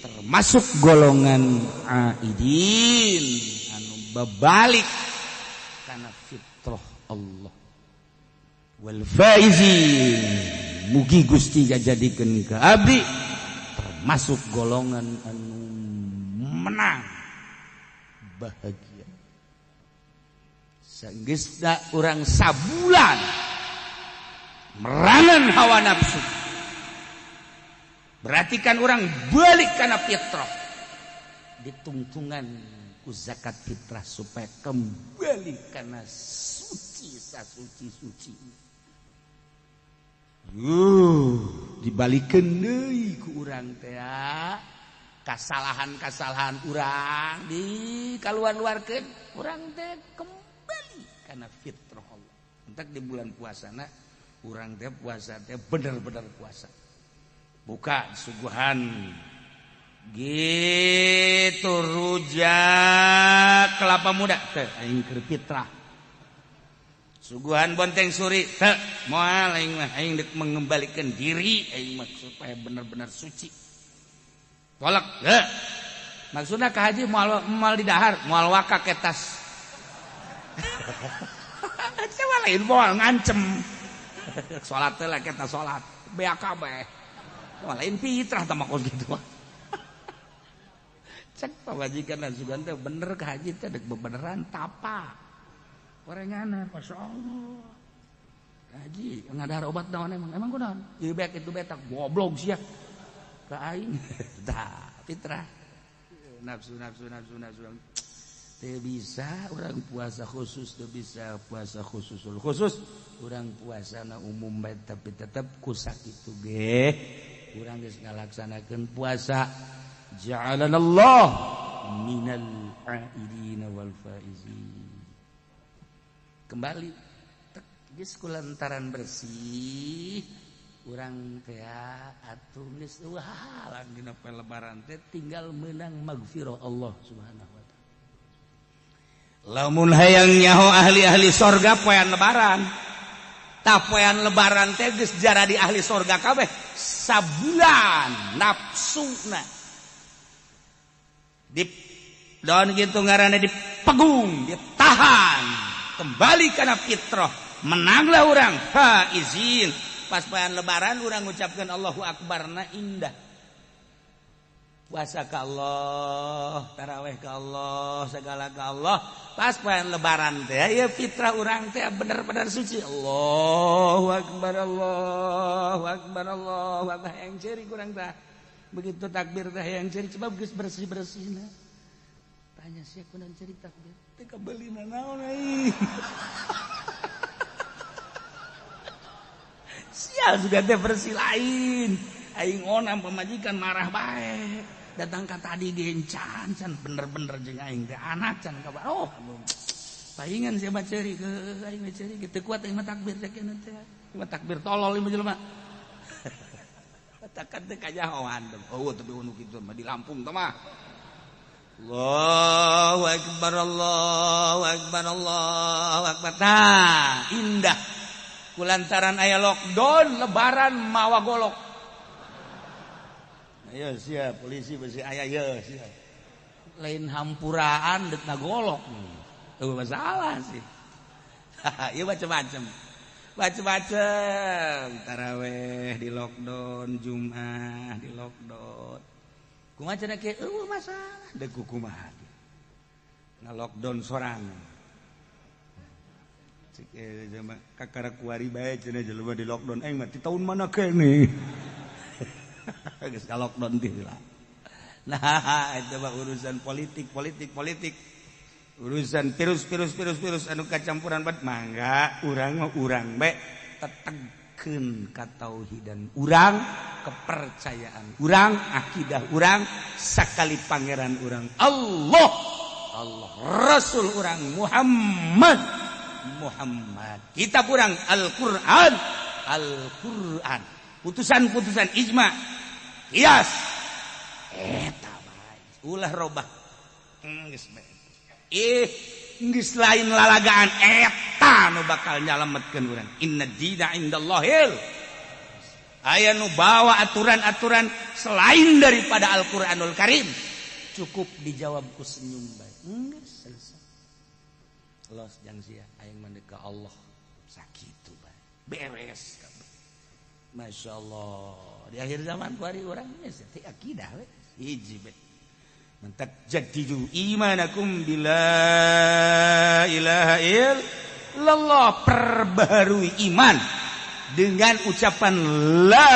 termasuk golongan aidin anu babalik kana fitrah Allah, wal faizin mugi Gusti ngajadikeun ka abdi termasuk golongan anu menang bahagia. Sanggeusna urang sabulan merangan hawa nafsu, berarti kan orang balik karena fitrah, ditungtungan ku zakat fitrah supaya kembali karena suci sasuci-suci. Dibalikeun deui ku urang teh kasalahan-kasalahan urang di kaluar-luarkeun urang teh kembali karena fitrah Allah. Entak di bulan puasana urang teh puasa teh bener-bener puasa. Buka suguhan gitu rujak kelapa muda teh aing keur fitrah. Suguhan bonteng suri teh moal aing mah, aing deuk mengembalikan diri aing mah supaya bener-bener suci. Tolak teh. Maksudna ka haji moal moal di dahar, moal waka ketas. Coba lain moal ngancem. Salat teh lah kita salat BAKB. Wah, lain fitrah tah kos kitu mah. Cek pamajikan sugan teh bener ka haji teh deuk bebeneran tapa. Orangana masyaallah. Haji ngadahar obat naon emang? Emang kunaon? Ieu bek itu betak goblok sia. Ka aing. Tah, fitrah. Nafsu nafsu nafsu nafsu. Teu bisa urang puasa khusus, teu bisa puasa khususul khusus. Urang puasana umum bae tapi tetep ku sakitu ge. Urang geus ngalaksanakeun puasa. Ja'alanallah minal aidina wal faizin. Kembali geus kulantaran bersih urang teh atuh geus eueuh halang dina poe lebaran teh tinggal meunang magfirah Allah Subhanahu wa taala. Lamun hayang nyaho ahli-ahli sorga poean lebaran. Tah poean lebaran teh geus jaradi ahli sorga kabeh sabulan nafsuna. Di daun kitu ngaranna dipegung, ditahan, kembali kana fitrah, menanglah urang faizin. Pas poean lebaran urang ngucapkeun Allahu Akbar na indah. Puasa ka Allah, taraweh ka Allah, segala ka Allah. Pas poean lebaran teh ya fitrah urang teh bener-bener suci. Allahu Akbar, Allahu Akbar, Allahu Akbar. Yang ciri kurang tah. Begitu takbir teh yang ciri sebab geus bersih-bersihna. Tanya sia kunaon ciri takbir? Teu kabeulina naon aing. Sial juga teh bersih lain. Aing onam pemajikan marah bae. Datang ka tadi gencan can bener-bener jeung aing teh anak can kabar. Oh, paingan sia mah ceuri ke aing mah ceuri teu kuat aing mah takbir teh keun teh. Mah takbir tolol ieu mah jelema. Katakan teh kajahoan. Oh, tapi anu kitu mah di Lampung teh mah. Allahu Akbar, Allahu Akbar, Allahu Akbar. Tah, indah. Kulantaran aya lockdown lebaran mawa golok. Ayo siap polisi besi aya ye siap. Lain hampuraan deuk ngagolok. Eueuh masalah sih. Ieu macem-macem. Macem-macem. Taraweh di lockdown, Jumat di lockdown. Kumaha cenah kieu eueuh masalah deuk kumaha. Nga-lockdown sorangan. Cek jelema kakara kuari bae cenah jelema di lockdown aing mah ti taun mana keneh. Geus ka lockdown teh lah. Nah, itu mah urusan politik, politik, politik. Urusan virus, virus, virus, virus anu kacampuran bat mangga urang mah urang bae tetegkeun katauhidan urang, kepercayaan urang, akidah urang, sakali pangeran urang Allah, Allah, Rasul urang Muhammad, Muhammad. Kitab urang Al-Qur'an, Al-Qur'an. Putusan-putusan ijma, kias. Eta bae. Ulah robah. Geus bae. Geus lain lalagaan eta nu bakal nyalametkeun urang. Inna dina indallahil. Aya nu bawa aturan-aturan selain daripada Al-Qur'anul Karim. Cukup dijawab ku senyum bae. Geus selesai. Los jang sia aing mah ka Allah sakitu bae. Beres kabeh. Masya Allah. Di akhir zaman kuari urang geus teh akidah we. Hiji bae. Mentak jadidu imanakum bila ilaha illallah, perbaharui iman dengan ucapan la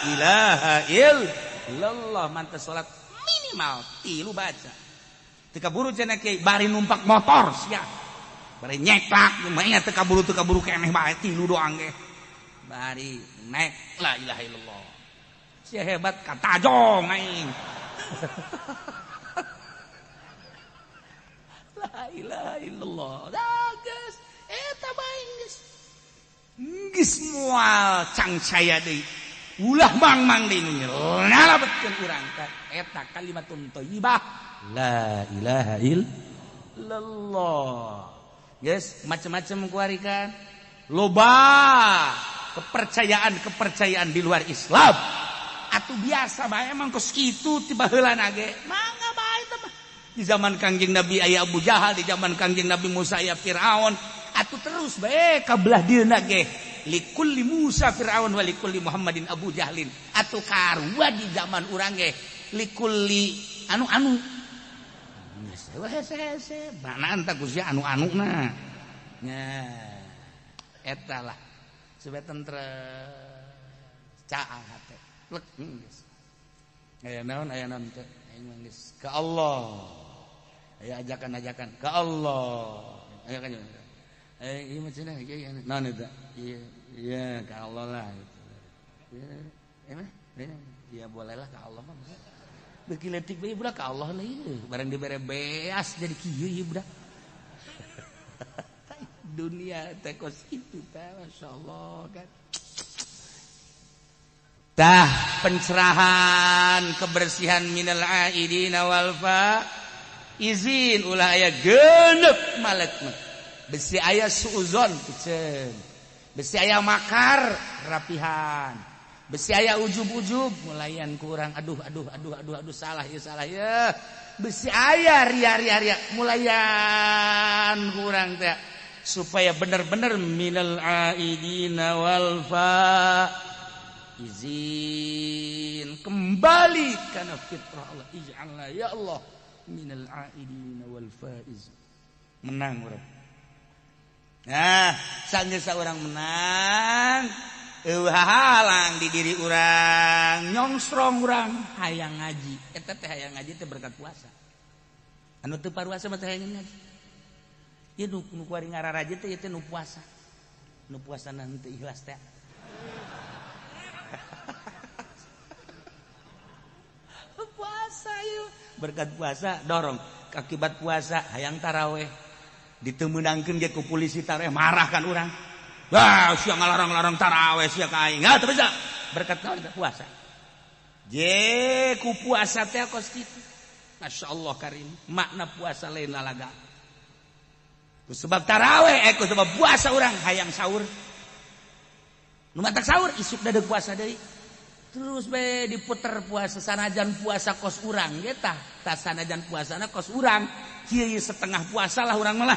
ilaha illallah. Mantas salat minimal 3 baca. Teu kaburu cenah kiai bari numpak motor sia. Bari nyeklak mah teu kaburu keneh bae 3 doang ge. Bari naik la ilaha illallah. Sia hebat katajong aing. La ilaha illallah. Dah geus eta bae geus. Geus moal cangcaya deui. Ulah mang-mang deui nu nyalabetkeun urang ka eta kalimatun thayyibah la ilaha illallah. Geus macem-macem kuari kan. Loba kepercayaan-kepercayaan di luar Islam. Atuh biasa bae emang kos kitu ti baheulana ge. Mangga bae teh mah. Di zaman Kangjeng Nabi aya Abu Jahal, di zaman Kangjeng Nabi Musa aya Firaun. Atuh terus bae ka belah dieuna ge. Likulli Musa Firaun wa likulli Muhammadin Abu Jahlin. Atuh karua di zaman urang ge likulli anu-anu. Geus hese-hese, mana anta ku sia anu-anuna. Nya eta lah. Supaya tentrem. Caang hate. Plek geus. Aya naon teh? Aing mah geus ka Allah. Aya ajakan-ajakan ka Allah. Aya kan. Ieu mah cenah ieu naon eta? Iya, iya ka Allah lah gitu. Iya, mah? Ya bolehlah ka Allah mah. Beuki leutik bae budak ka Allah lah ieu. Barang dibere beas jadi kieu ieu budak. Dunia teh kos kitu teh masyaallah kan. Tah pencerahan kebersihan minal aidina wal fa izin ulah aya genep malek mah. Besi aya suuzon piceun. Besi aya makar rapihan. Besi aya ujub-ujub mulayan kurang aduh aduh aduh aduh aduh salah ya. Besi aya ria ria ria mulayan kurang teh supaya bener-bener minal aidina wal fa izin kembali kana fitrah Allah ij'alna ya Allah minal aidina wal faiz menang urang. Nah, sanggeus urang menang eueuh halang di diri urang nyongsrong urang hayang ngaji eta teh hayang ngaji teh berkat puasa anu teu paruasa mah teh hayang ngaji ieu nu kuari ngararaje teh ieu teh nu puasa nu puasana henteu ikhlas teh. Puasa ieu berkat puasa dorong akibat puasa hayang taraweh ditemeunangkeun ge ku polisi taraweh marah kan urang. Wah, sia ngalarang-larang taraweh sia ka aing. Teu bisa. Berkat naon puasa. Je ku puasa teh kos kitu. Masyaallah karim, makna puasa lain lalaga. Ku sebab taraweh ku sebab puasa urang hayang sahur. Nu matak sahur isuk dadeuk puasa deui. Terus bae diputer puasa sanajan puasa kos urang ge tah, tah sanajan puasana kos urang, kieu setengah puasa lah urang malah.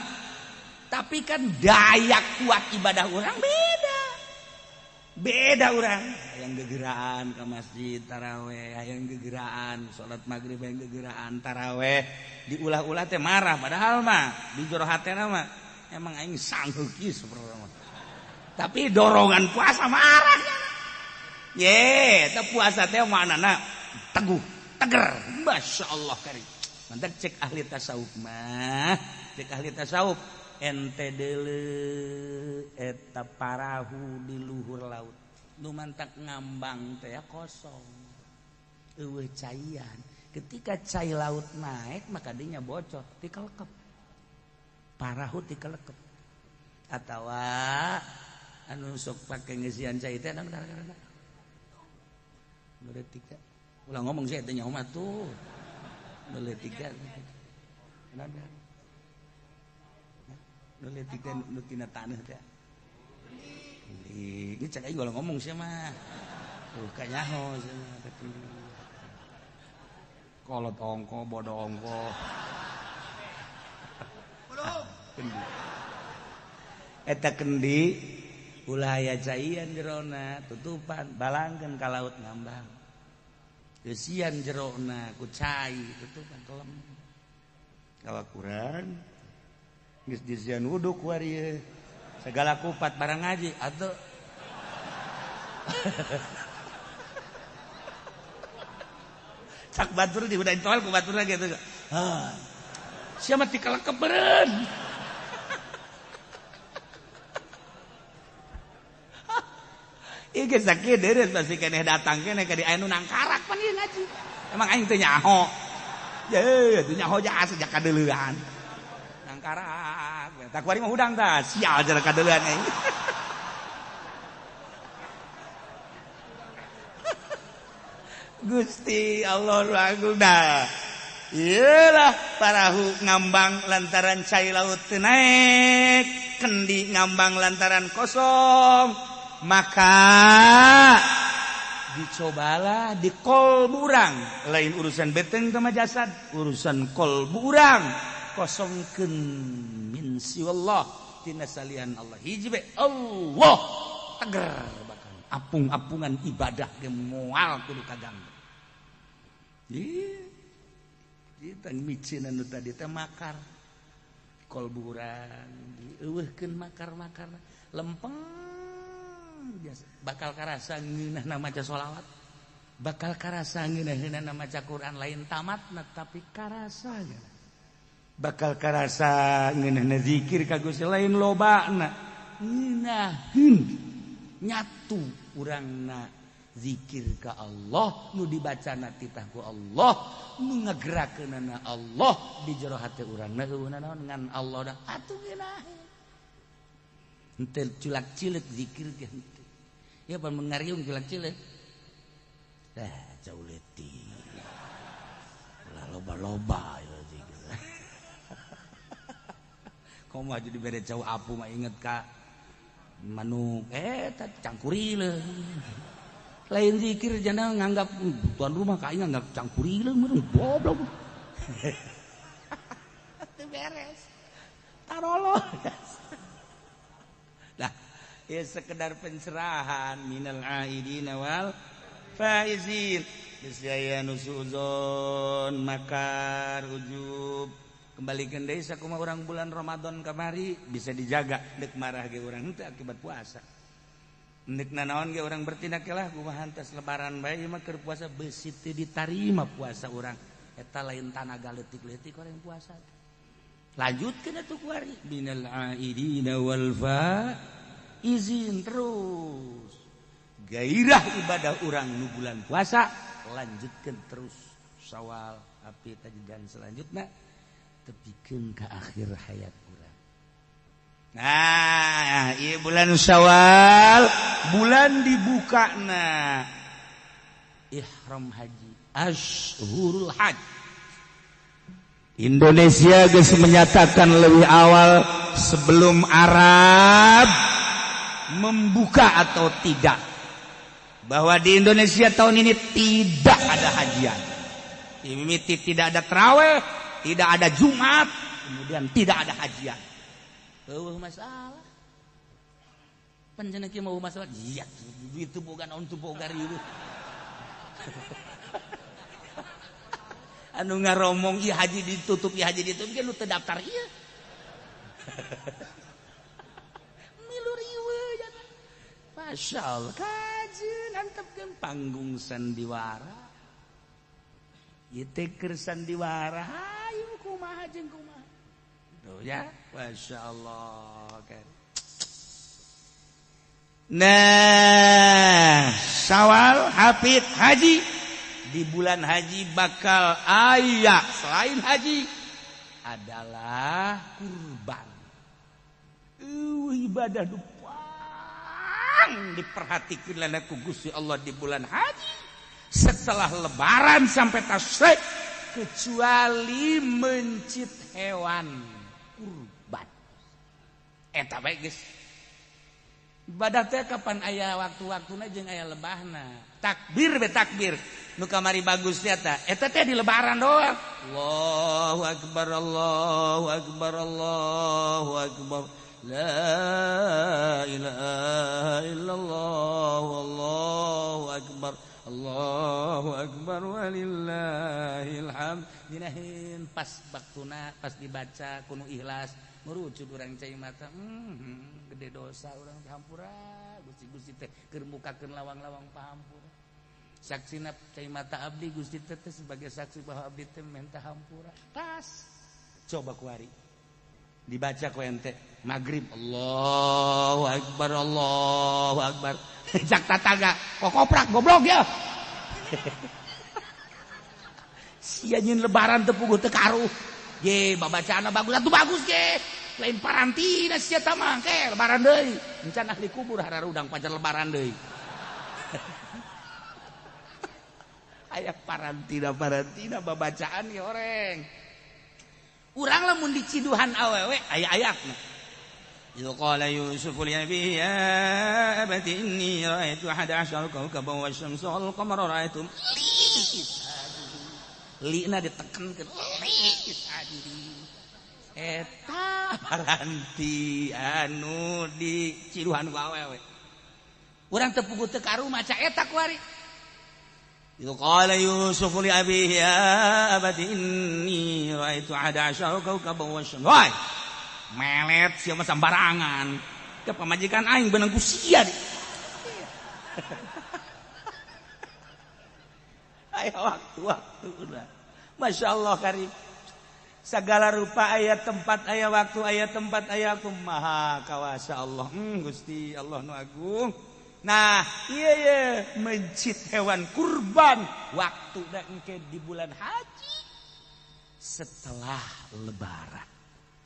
Tapi kan daya kuat ibadah orang beda. Beda orang. Hayang gegeraan ke masjid taraweh, hayang gegeraan salat maghrib, hayang gegeraan taraweh. Diulah-ulah teh marah padahal mah di jero hatena mah emang aing sanggup kieu sebenarnya. Tapi dorongan puasa marah. Ye, teh puasa teh maknana teguh, teger. Masyaallah karim. Mantap cek ahli tasawuf mah, cek ahli tasawuf ente deuleu eta parahu di luhur laut nu mantak ngambang teh kosong eueuh caian ketika cai laut naik maka dinya bocor tikelekep parahu tikelekep atawa anu sok pake ngeusian cai teh naon gara-gara nu leutik teh ulah ngomong sih teh nyaho mah tuh nu leutik teh naon nu leutik teh nu tina taneuh teh. Ini cek aing ulah ngomong sia mah. Tuh kanyaho sia mah kolot ongko bodoh ongko. Kendi. Eta kendi ulah aya caian jerona tutupan balangkeun ka laut ngambang. Eusian jerona ku cai tutupan kelem. Kawakuran geus disian wudu ku ari segala kupat barang ngaji atuh. Cak batur di udah intoal ku batur lagi atuh. Hah. Sia mah tikalekep beureun. Ieu geus sakieu deureus pasti keneh datang keneh ka di aya nu nangkarak pan ieu ngaji. Emang aing teu nyaho. Ye, teu nyaho ja sejak kadeuleuan. Nangkarak, tak kuari mah hudang tah, sial jara kadeuleuan aing. Gusti Allah agung dah. Iyalah parahu ngambang lantaran cai laut teu naek, kendi ngambang lantaran kosong. Maka dicobalah di kolbu urang, lain urusan beteng sama jasad, urusan kolbu urang. Kosongkeun min siwallah tina salian Allah hiji be Allah teger bahkan apung-apungan ibadah ge moal kudu kaganggu. Ieu kita micin anu tadi teh makar kolbu urang dieuweuhkeun makar-makar lempeng Biasa bakal karasa ngeunahna maca sholawat, bakal karasa ngeunahna maca Quran, lain tamatna tapi karasa bakal karasa ngeunahna zikir ka Gusti, lain lobana, ngeunaheun nyatu urangna zikir ka Allah, nu dibacana titah ku Allah, nu ngagerakeunana Allah di jero hate urangna eueuh naon ngan Allah dah atuh ngeunaheun. Henteu culak-cileuk zikir ge henteu. Ya pan ngariung culak-cileuk. Dah jauh leutik. Ulah loba-loba ya zikir. Komo aja dibere jauh apu mah inget ka manuk eta cangkurileung. Lain zikir jana nganggap tuan rumah ka aing nganggap cangkurileung meureun goblok. Teu beres. Tarolo. Nah, ya sekedar pencerahan minal aidina wal faizin. Geus aya nu suuzon, makar, ujub. Kembalikan deui sakumaha urang bulan Ramadan kamari bisa dijaga deuk marah ge urang henteu akibat puasa. Deuk nanaon ge urang bertindak lah kumaha tas lebaran bae mah keur puasa beusi teu ditarima puasa urang. Eta lain tanaga leutik-leutik orang puasa. Lanjutkeun atuh kuari minal aidina wal faizin terus. Gairah ibadah urang nu bulan puasa lanjutkeun terus Syawal, api dan selanjutnya tepikeun ka akhir hayat urang. Nah, ieu bulan Syawal bulan dibukana ihram haji, ashurul hajj. Indonesia geus menyatakan lebih awal sebelum Arab membuka atau tidak bahwa di Indonesia tahun ini tidak ada hajian. Mimiti tidak ada terawih, tidak ada Jumat, kemudian tidak ada hajian. Eueuh masalah. Panjenengan mau masalah? Iya, itu boga naon tuh boga riweuh. Anu ngaromong ieu haji ditutup, ieu haji ditutup, ge nu teu daftar ieu. Milu riweuh jana. Masyaallah, kajeun antepkeun panggung sandiwara. Ieu teh keur sandiwara, hayu kumaha jeung kumaha. Tuh ya, masyaallah kan. Nah, Syawal hafid haji. Di bulan haji bakal aya selain haji adalah kurban. Ibadah dupang diperhatikan lana ku Gusti Allah di bulan haji setelah lebaran sampai tasyrik kecuali mencit hewan kurban. Eta bae geus. Ibadah teh kapan aya waktu-waktuna jeung aya lebahna. Takbir be takbir. Nu kamari bagus teh eta. Eta teh di lebaran doang. Allahu akbar, Allahu akbar, Allahu akbar. La ilaha illallah, Allahu akbar. Allahu akbar walillahil hamd. Dinahin pas waktuna pas dibaca kuno ikhlas ngurucut urang cai mata. Gede dosa urang dihampura. Gusti-gusti teh keur mukakeun lawang-lawang pahampura. Saksina cai mata abdi Gusti teh sebagai saksi bahwa abdi teh minta hampura. Tas. Coba kuari. Dibaca ku ente maghrib Allahu akbar, Allahu akbar. Cak tataga kokoprak goblok ya. Sia nyeun lebaran teu puguh teu karuh. Ye babacaanna bagus atuh bagus ge. Lain parantina sia tah mah ke lebaran deui. Encan ahli kubur hararudang pacar lebaran deui. Aya parantina babacaan ge oreng. Urang lamun diciduhan awewe aya ayatna. Idza qala Yusuf li abihi ya abati inni ra'aitu 11 kawkaban wasyamsa wal qamara ra'aitum li lina ditekankeun li sajidin. Eta paranti anu di ciduhan ku awewe. Urang teu puguh teu karu maca eta kuari. Idza qala Yusuf li abihi ya abati inni ra'aitu 11 kawkaban wasyamsa. Woi, melet sia mah sambarangan. Ke pamajikan aing beunang ku sia. Aya waktu-waktu udah. Masya Allah karim. Segala rupa aya tempat aya waktu aya tempat aya aku maha kawasa Allah. Gusti Allah nu agung. Nah, iya iya mencit hewan kurban waktu da engke di bulan haji setelah lebaran.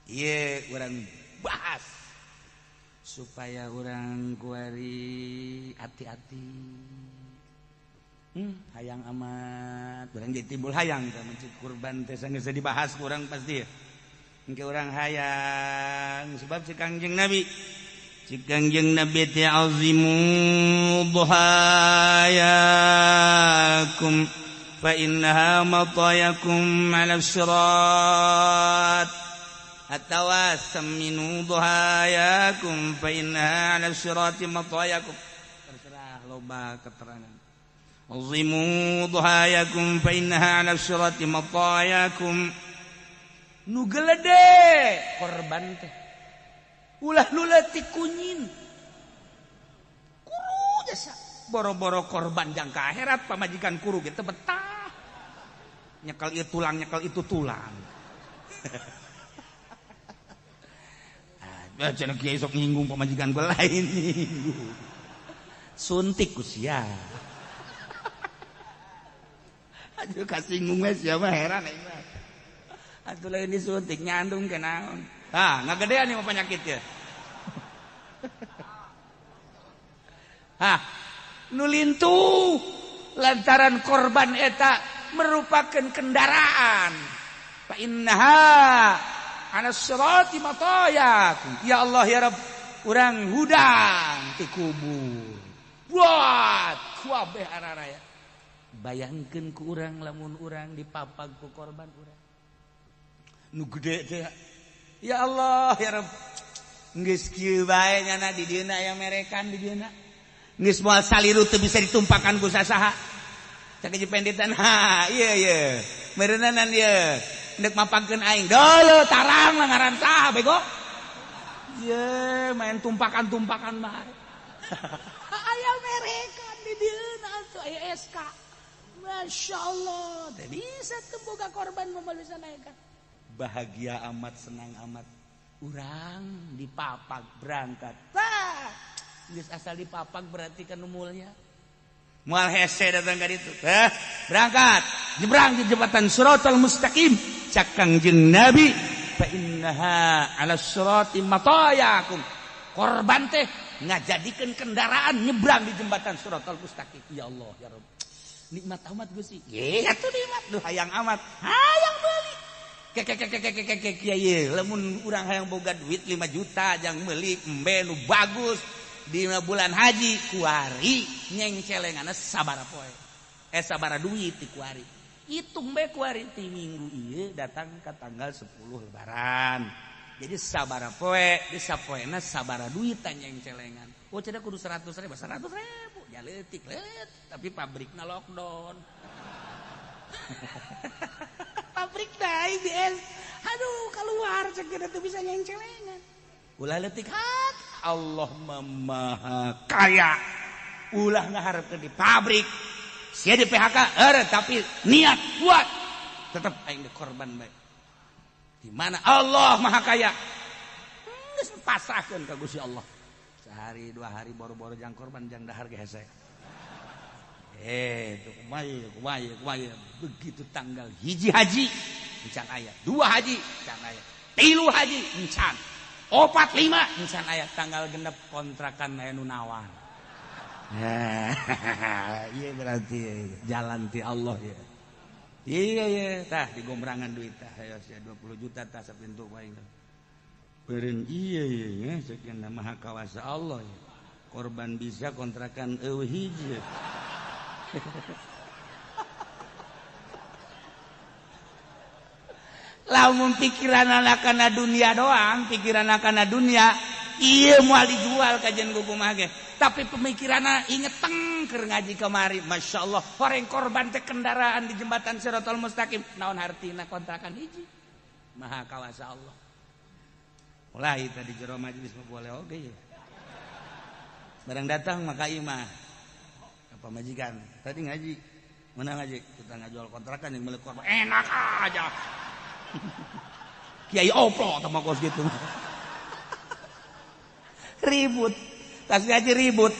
Iya, urang bahas supaya urang kuari hati-hati. Hayang amat, urang jadi timbul hayang teh mencit kurban teh sanggeus dibahas ku urang pasti. Engke urang hayang sebab si Kangjeng Nabi si Kangjeng Nabi teh azimu dhahayakum fa innaha matayakum 'ala sirat atawa saminu dhahayakum fa innaha 'ala sirati matayakum. Terserah loba keterangan. Azimu dhahayakum fa innaha 'ala sirati matayakum. Nu gelede korban teh ulah nu leutik kunyin kuru jasa boro-boro korban jangka akhirat pamajikan kuru ge teu betah nyekel ieu tulang nyekel itu tulang. Ah cenah kiai sok nyinggung pamajikan gua lain nyinggung suntik ku sia. Aduh kasinggung we sia mah heran aing mah. Atuh lain disuntik nyandung ke naon. Tah, ngagedean ieu mah penyakit ya. Hah, nu lintuh lantaran korban eta merupakan kendaraan. Fa innaha 'ala sirati matayakum. Ya Allah ya Rabb, urang hudang ti kubur. Buat kuabeh araraya. Bayangkeun ku urang lamun urang dipapag ku korban urang. Nu gede teh. Ya Allah ya Rabb. Geus kieu bae nyana di dieuna aya merekan di dieuna. Geus moal saliru teu bisa ditumpakan ku sasaha. Cak jipenditan ha ieu ieu. Meureunanan ieu. Ndek mapagkeun aing. Deuleu tarang lah ngaran saha bego. Ye main tumpakan-tumpakan bae. Aya merekan di dieuna atuh aya SK. Masya Allah, teu bisa teu boga korban moal bisa naekan. Bahagia amat, senang amat. Urang dipapag berangkat. Tah, geus asal dipapag berarti kan mulya. Moal hese datang ka ditu. Berangkat, nyebrang di jembatan Siratal Mustaqim. Cak Kangjeng Nabi, fa innaha 'ala sirati matayakum. Korban teh ngajadikeun kendaraan nyebrang di jembatan Siratal Mustaqim. Ya Allah, ya Rabb. Nikmat amat Gusti. Ye, atuh nikmat duh hayang amat. Hayang beuli. Kekekekekekek kiai lamun urang hayang boga duit 5 juta jang meuli embe nu bagus di bulan haji kuari nyengcelenganna sabaraha poe. Sabaraha duit di kuari. Hitung bae kuari ti minggu ieu datang ka tanggal 10 lebaran. Jadi sabaraha poe di sapoena sabaraha duit nyengcelengan. Oh cenah kudu 100 ribu, 100 ribu. Ya leutik leutik tapi pabrikna lockdown. Pabrik dah IBS. Aduh keluar cek teu bisa nyengcelengan. Ulah leutik hat Allah maha kaya. Ulah ngaharepkeun di pabrik. Sia di PHK tapi niat kuat tetep aing korban bae. Di mana Allah maha kaya. Geus pasrahkeun ka Gusti Allah. Sehari dua hari boro-boro jang korban jang dahar ge hese. Itu kumaha begitu tanggal hiji haji encan aya, dua haji encan aya, tilu haji encan, opat lima encan aya, tanggal genep kontrakan aya nu nawar. Iya berarti jalan ti Allah ya. Iya iya tah digombrangan duit tah aya 20 juta tah sapintu ku aing. Beureun iya iya sekian maha kawasa Allah ya. Korban bisa kontrakan eueuh hiji. Lamun pikiran anak kana dunia doang, pikiran kana dunia, ieu moal dijual kajian ku kumaha ge. Tapi pemikiranna inget teng keur ngaji kamari, Masya Allah, horeng korban teh kendaraan di jembatan Siratal Mustaqim, naon hartina kontrakan hiji. Maha kawasa Allah. Mulai tadi jero majelis mah boleh oge ya. Barang datang maka imah. Pamajikan tadi ngaji mana ngaji kita ngajual kontrakan yang milik korban enak aja. Kiai oplo sama kos gitu. Ribut tas ngaji ribut.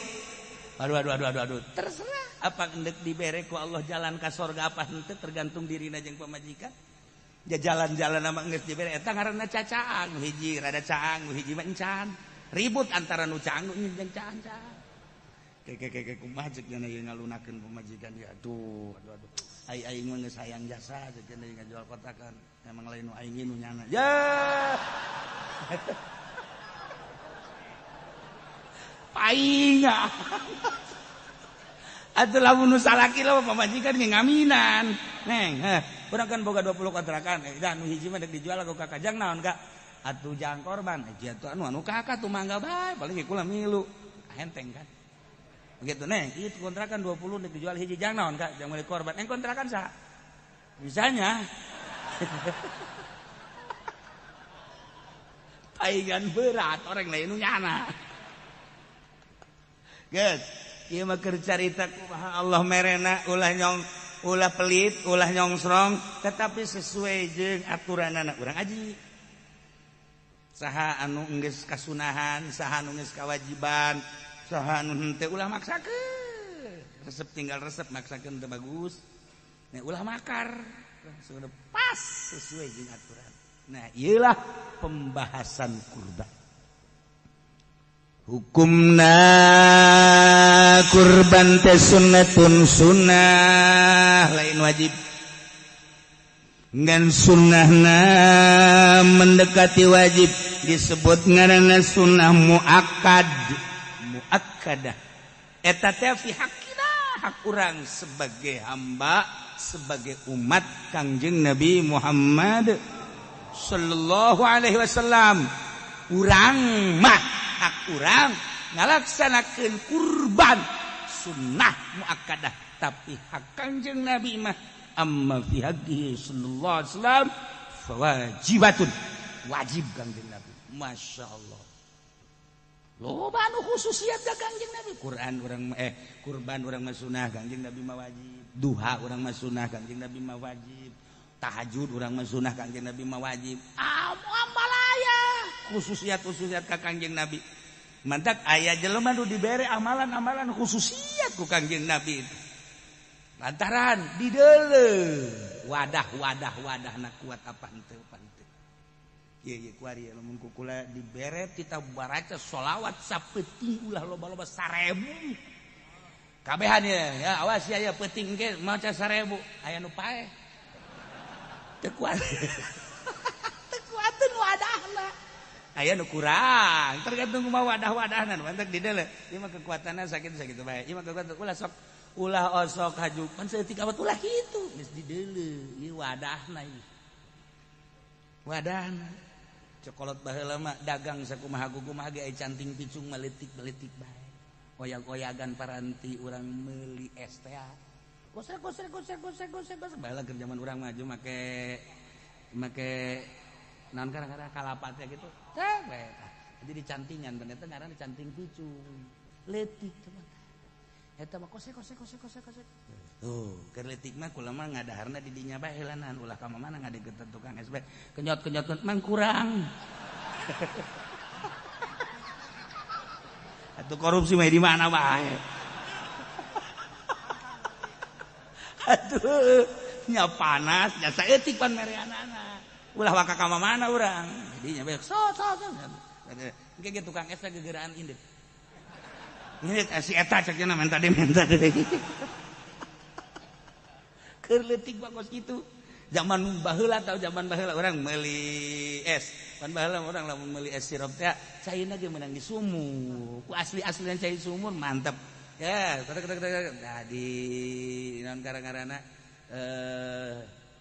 Aduh aduh aduh aduh aduh. Terserah apa endek dibere ku Allah jalan ka sorga apa henteu tergantung dirina jeung pamajikan. Ja jalan-jalan sama geus dibere eta ngaranna cacaang hiji rada caang hiji mah encan. Ribut antara nu caang nu jeung caang. Keke kumaha ceuk nya ieu ngalunakeun pamajikan ya aduh aduh aduh. Ai aing mah geus hayang jasa ceuk nya ngajual kontrakan. Emang lain nu aing nu nyana. Ya. Painga. Atuh lamun nu salaki lah pamajikan ge ngaminan. Neng, heh, urang kan boga 20 kontrakan. Eh, dah nu hiji mah dek dijual ku kakak jang naon kak? Atuh jang korban. Eh, atuh anu anu kakak tuh mangga bae, paling ge kula milu. Henteng kan. Begitu neng, itu kontrakan 20 dek dijual hiji jang naon kak? Jang meuli korban. Neng kontrakan saha? Bisanya. Paingan berat orang lain nu nyana. Geus, ieu mah keur carita kumaha Allah merena ulah nyong ulah pelit, ulah nyongsrong, tetapi sesuai jeung aturanana urang aji. Saha anu geus kasunahan, saha anu geus kawajiban, saha anu henteu ulah maksakeun. Resep tinggal resep maksakeun teu bagus. Nah, ulah makar. Sudah pas sesuai jeung aturan. Nah, ieulah pembahasan kurban. Hukumna kurban teh sunnatun sunnah lain wajib. Ngan sunnahna mendekati wajib disebut ngaranna sunnah muakkad. Muakkadah. Eta teh fi haqqina, hak urang sebagai hamba, sebagai umat Kangjeng Nabi Muhammad sallallahu alaihi wasallam. Urang mah hak urang ngalaksanakeun kurban sunnah muakkadah, tapi hak Kangjeng Nabi mah amma fi haqqihi sallallahu alaihi wasallam fawajibatun, wajib Kangjeng Nabi. Masya Allah, loba anu khususiat ka Kangjeng Nabi. Quran urang kurban urang mah sunnah, Kangjeng Nabi mah wajib. Duha urang mah sunnah, Kangjeng Nabi mah wajib. Tahajud urang mah sunnah, Kangjeng Nabi mah wajib. Amalaya khususiat-khususiat ka Kangjeng Nabi. Mantak aya jelema nu dibere amalan-amalan khususiat ku Kangjeng Nabi itu. Lantaran dideuleu wadah-wadah wadahna kuat apa henteu apa henteu. Ieu ieu kuari lamun ku kula dibere kita baraca sholawat sapeuting ulah loba-loba 1000. Kabehan ya, ya awas ya ya peuting ge maca 1000 aya nu paeh. Teu kuat. Teu kuateun wadahna. Aya nu kurang, tergantung kumaha wadah-wadahna. Mantak dideuleu, ieu mah kekuatanna sakitu-sakitu bae. Ieu mah kekuatan ulah sok ulah osok haju pan saeutik awet ulah kitu. Geus dideuleu, ieu wadahna ieu. Wadahna. Cokolot baheula mah dagang sakumaha kumaha ge aya canting picung mah leutik-leutik bae. Oyag-oyagan paranti urang meuli es teh. Gosek gosek gosek gosek gosek gosek baheula keur zaman urang maju make make naon kadang-kadang kalapa teh gitu. Teh bae tah. Jadi dicantingan bener teh ngaranna canting picung. Leutik teman. Eta mah kosek kosek kosek kosek kosek. Tuh, keur leutik mah kula mah ngadaharna di dinya bae heulanan ulah ka mana ngadeukeutan tukang es bae. Kenyot-kenyot mang kurang. Atuh korupsi mah di mana bae. Atuh nya panas nya saeutik pan mereanana. Ulah waka ka mana urang. Jadi nya bae so so so. Engke ge tukang es gegeraan indit. Ini si eta cek nya minta deui. Keur leutik bagus kitu. Zaman baheula tau zaman baheula urang meuli es. Pan baheula urang lamun meuli es sirup teh caina ge meunang di sumur. Ku asli-aslian cai sumur mantep. Ya, nah di naon karang-karana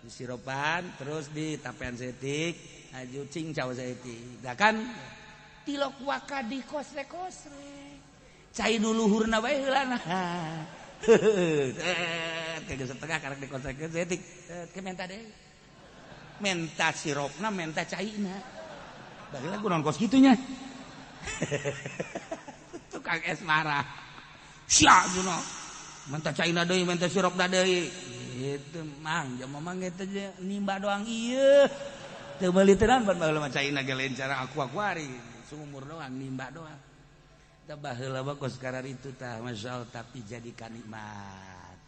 di sirupan terus di tapean setik, aju cincau setik. Da kan tilok waka di kosre-kosre. Cai nu luhurna bae heulana. Kayak setengah karek dikosrekeun setik. Ke menta deui. Menta sirupna, menta caina. Baheula kunaon kos kitu nya. Tukang es marah. Sia jono. Minta caina deui, minta sirop deui. Gitu mang, jam mamang eta nimba doang ieu. Teu meuli teh naon baheula mah caina ge lain cara aku kuari. Sumur doang nimba doang. Tah baheula mah kos kararitu tah masyaallah tapi jadi kanikmat.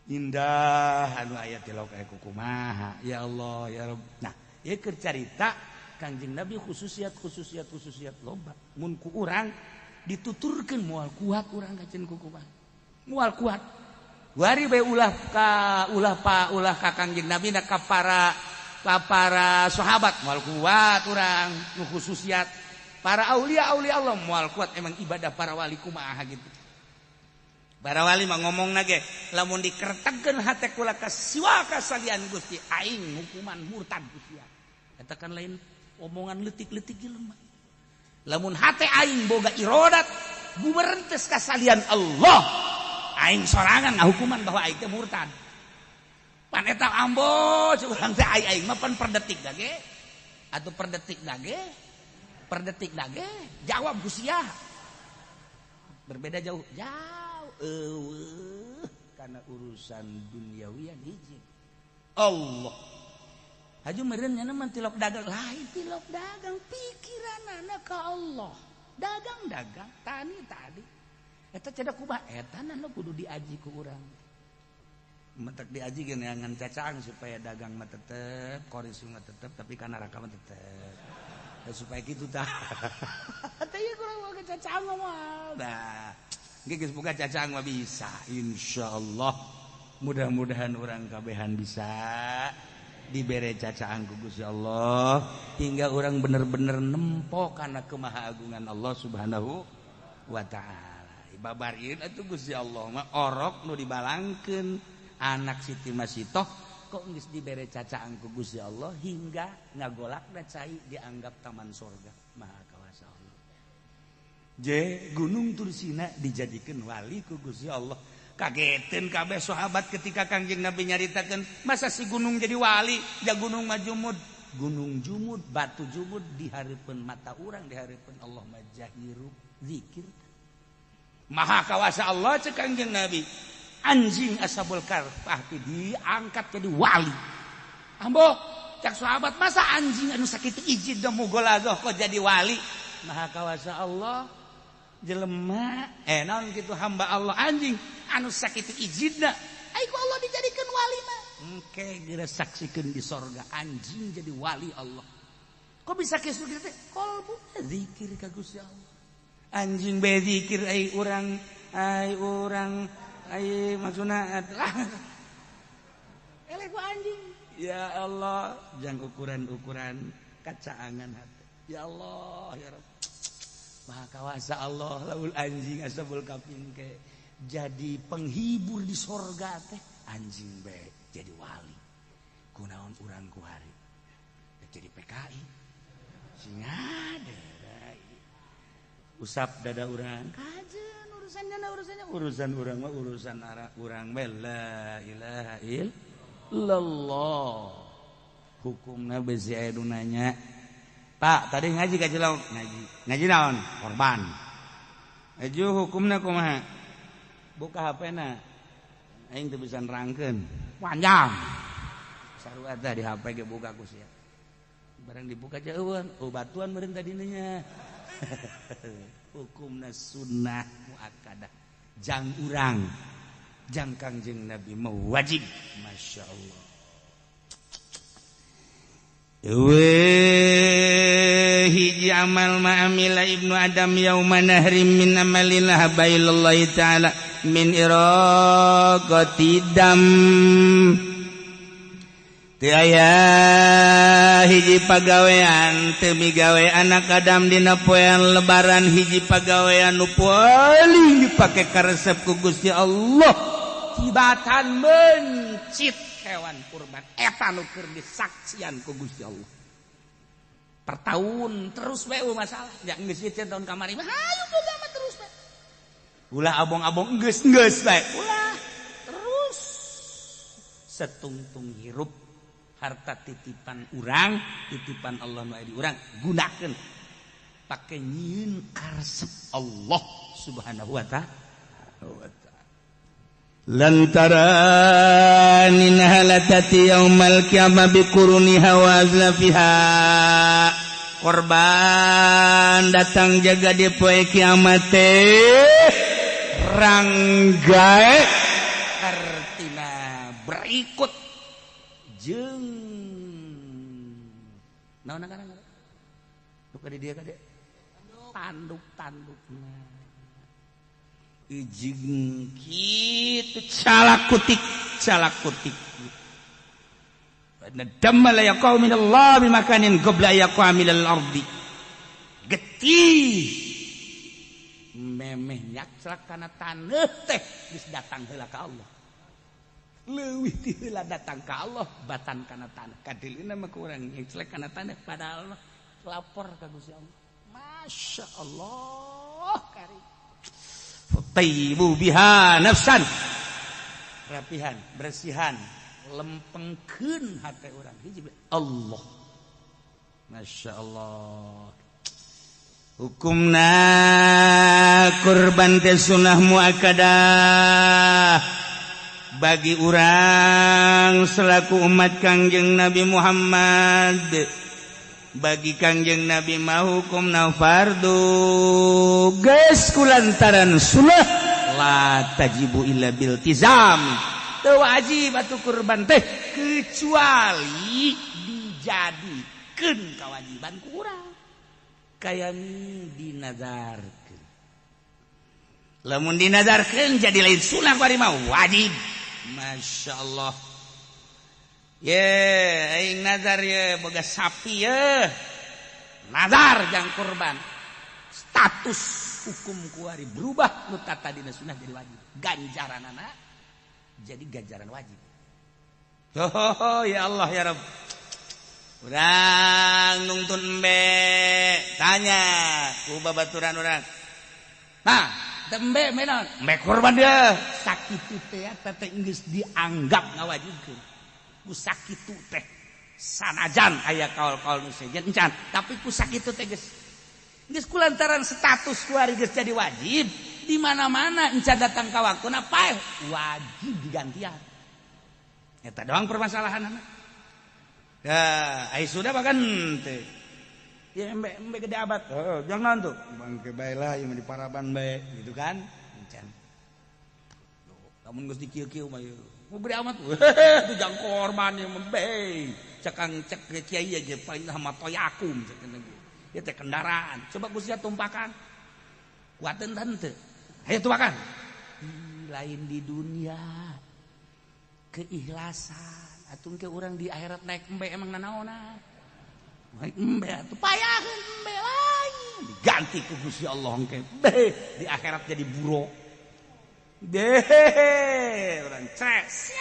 Indah anu aya tilok aya kumaha. Ya Allah ya Rabb. Nah, ieu keur carita Kangjeng Nabi khususiat khususiat khususiat loba. Mun ku urang dituturkeun moal kuat urang kaceun ku kumaha. Moal kuat. Wari bae ulah ka ulah pa ulah ka Kangjeng Nabi na ka para sahabat moal kuat urang nu khususiat. Para aulia aulia Allah moal kuat emang ibadah para wali kumaha gitu. Para wali mah ngomong nage lamun dikertegkeun hate kula ka siwa ka salian Gusti aing hukuman murtad Gusti. Eta kan lain omongan leutik-leutik jelema. Lamun hate aing boga irodat bumerentes ka salian Allah, aing sorangan ngahukuman bahwa aing teh murtad. Pan eta ambo urang teh aing mah pan per detik dage atuh per detik dage per detik dage jawab Gusti. Berbeda jauh jauh karena urusan duniawian hiji Allah haju meureun nya mah tilok dagang lain tilok dagang pikiranana ka Allah dagang-dagang tani tadi eta cedak kumaha eta nu kudu diaji ku urang mentek diaji ge neangan cacaang supaya dagang mah tetep koris mah tetep tapi kana neraka mah tetep supaya kitu tah teh ieu kurang mah cacaang mah nah geus boga cacaang mah bisa insyaallah mudah-mudahan urang kabehan bisa dibere cacaang ku Gusti Allah hingga orang bener-bener nempo kana kemahaagungan Allah Subhanahu wa taala. Babar ieu atuh Gusti Allah mah orok nu dibalangkeun anak Siti Masitoh kok geus dibere cacaang ku Gusti Allah hingga ngagolakna cai dianggap taman sorga. Maha kawasa Allah. Je Gunung Tursina dijadikan wali ku Gusti Allah. Kagetin kabeh sahabat ketika Kangjeng Nabi nyaritakeun masa si gunung jadi wali, ja gunung mah jumud, gunung jumud, batu jumud di hareupeun mata urang, di hareupeun Allah mah jahiru zikir. Maha kawasa Allah cek Kangjeng Nabi. Anjing Ashabul Kahfi diangkat jadi wali. Ambo cek sahabat masa anjing anu sakitu ijid da mugolagoh kok jadi wali? Maha kawasa Allah jelema naon kitu hamba Allah anjing anu sakitu ijidna ai ku Allah dijadikeun wali mah engke geura saksikeun di sorga anjing jadi wali Allah. Kok bisa kitu teh kolbu zikir ka Gusti Allah. Anjing bae zikir ai urang ai maksudna eleh ku anjing. Ya Allah jang ukuran-ukuran kacaangan hati. Ya Allah ya Rabb. Maha kawasa Allah laul anjing Ashabul Kahfi ke jadi penghibur di sorga teh anjing bae jadi wali. Kunaon urang ku hari jadi PKI sing ada usap dada urang kajeun urusannya urusannya urusan urang mah urusan urang bae la ilaha illallah. Hukumna besi aya nu nanya Pak, tadi ngaji ka Cilok, ngaji. Ngaji naon? Korban. Aju hukumna kumaha? Buka HP-na. Aing teu bisa nerangkeun. Panjang. Sarua teh di HP ge buka ku sia. Barang dibuka jauhan, oh batuan meureun tadina nya. Hukumna sunnah muakkadah. Jang urang, jang Kangjeng Nabi mah wajib. Masya Allah. Hiji amal ma'amila Ibnu Adam yauma nahrim min amalin habaillahi ta'ala min iraqati dam. Teu aya hiji pagawean teu migawe anak Adam dina poean lebaran hiji pagawean nu paling dipake karesep ku Gusti Allah tibatan mencit hewan kurban eta nu keur disaksian ku Gusti Allah. Per tahun terus bae masalah. Ya geus ieu tahun kamari mah hayu boga mah terus bae. Ulah abong-abong geus-geus bae. Ulah terus setungtung hirup harta titipan urang, titipan Allah nu aya di urang gunakeun pake nyieun karesep Allah Subhanahu wa ta'ala. Lantaran innaha latati yaumal qiyamah biquruniha wa azlafiha. Korban datang jaga di poe kiamat teh ranggae artina berikut jeung naon ngaranna duka di dieu kade tanduk-tandukna ijing kitu calak kutik calak kutik. Damma la yaqau min Allah bimakanin qabla yaqa minal ardi. Getih memeh nyakclak kana taneuh teh geus datang heula ka Allah. Leuwih ti heula datang ka Allah batan kana taneuh. Kadilina mah kurang nyakclak kana taneuh padahal mah lapor ka Gusti Allah. Masya Allah kari. Fatayyibu biha nafsan. Rapihan, bersihan, lempengkeun hate urang hiji Allah. Masya Allah. Hukumna kurban teh sunah muakkadah bagi urang selaku umat Kangjeng Nabi Muhammad. Bagi Kangjeng Nabi mah hukumna fardu geus kulantaran sunah la tajibu illa bil tizam. Teu wajib atuh kurban teh kecuali dijadikeun kawajiban ku urang. Kaya dinazarkeun. Lamun dinazarkeun jadi lain sunah bari mah wajib. Masya Allah. Ye, aing nazar ye boga sapi ye. Nazar jang kurban. Status hukum kuari berubah nu tadina sunah jadi wajib. Ganjaranana jadi ganjaran wajib. Oh, ya Allah ya Rabb. Urang nungtun embe tanya ku babaturan urang. Nah, embe menon, embe kurban dia. Sakitu teh teh geus dianggap ngawajibkeun. Ku sakitu teh sanajan aya kaul-kaul nu sejen encan, tapi ku sakitu teh geus geus kulantaran status kuari geus jadi wajib. Di mana-mana encan datang ka waktuna paeh wajib digantian. Eta doang permasalahanana. Ya, ai sudah bahkan teh. Ya embe embe gede abat. Heeh, jangan tuh. Bangke bae lah ieu mah di paraban bae gitu kan. Encan. Lamun geus dikieu-kieu mah ieu. Mau gede amat. Tuh jang korban ieu mah bae. Cekang cek kiai aja paling sama toyakum cek ge. Ieu teh kendaraan. Coba ku sia tumpakan. Kuateun teu? Ayo tumpakan. Lain di dunia. Keikhlasan. Atuh ke urang di akhirat naik embe emang nanaonan. Naik embe atuh payaheun embe lain. Diganti ku Gusti Allah engke. Be di akhirat jadi buruk. Deh, urang ces.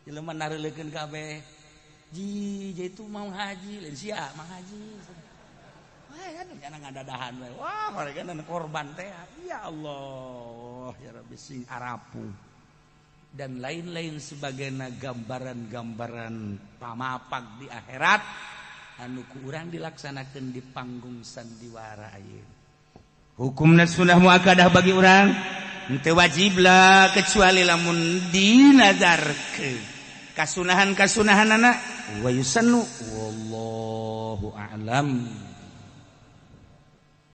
Jelema nareulekeun kabeh. Ji, itu mau haji, lain sia mau haji. Wah, kan jangan ngadadahan we. Wah, mereka korban teh. Ya Allah, ya Rabbi sing arapu. Dan lain-lain sebagainya gambaran-gambaran pamapak di akhirat anu ku urang dilaksanakeun di panggung sandiwara ayeuna. Hukumna sunah muakkadah bagi urang henteu wajib lah kecuali lamun dinazarkeun. Kasunahan-kasunahanana wa yusannu wallahu a'lam.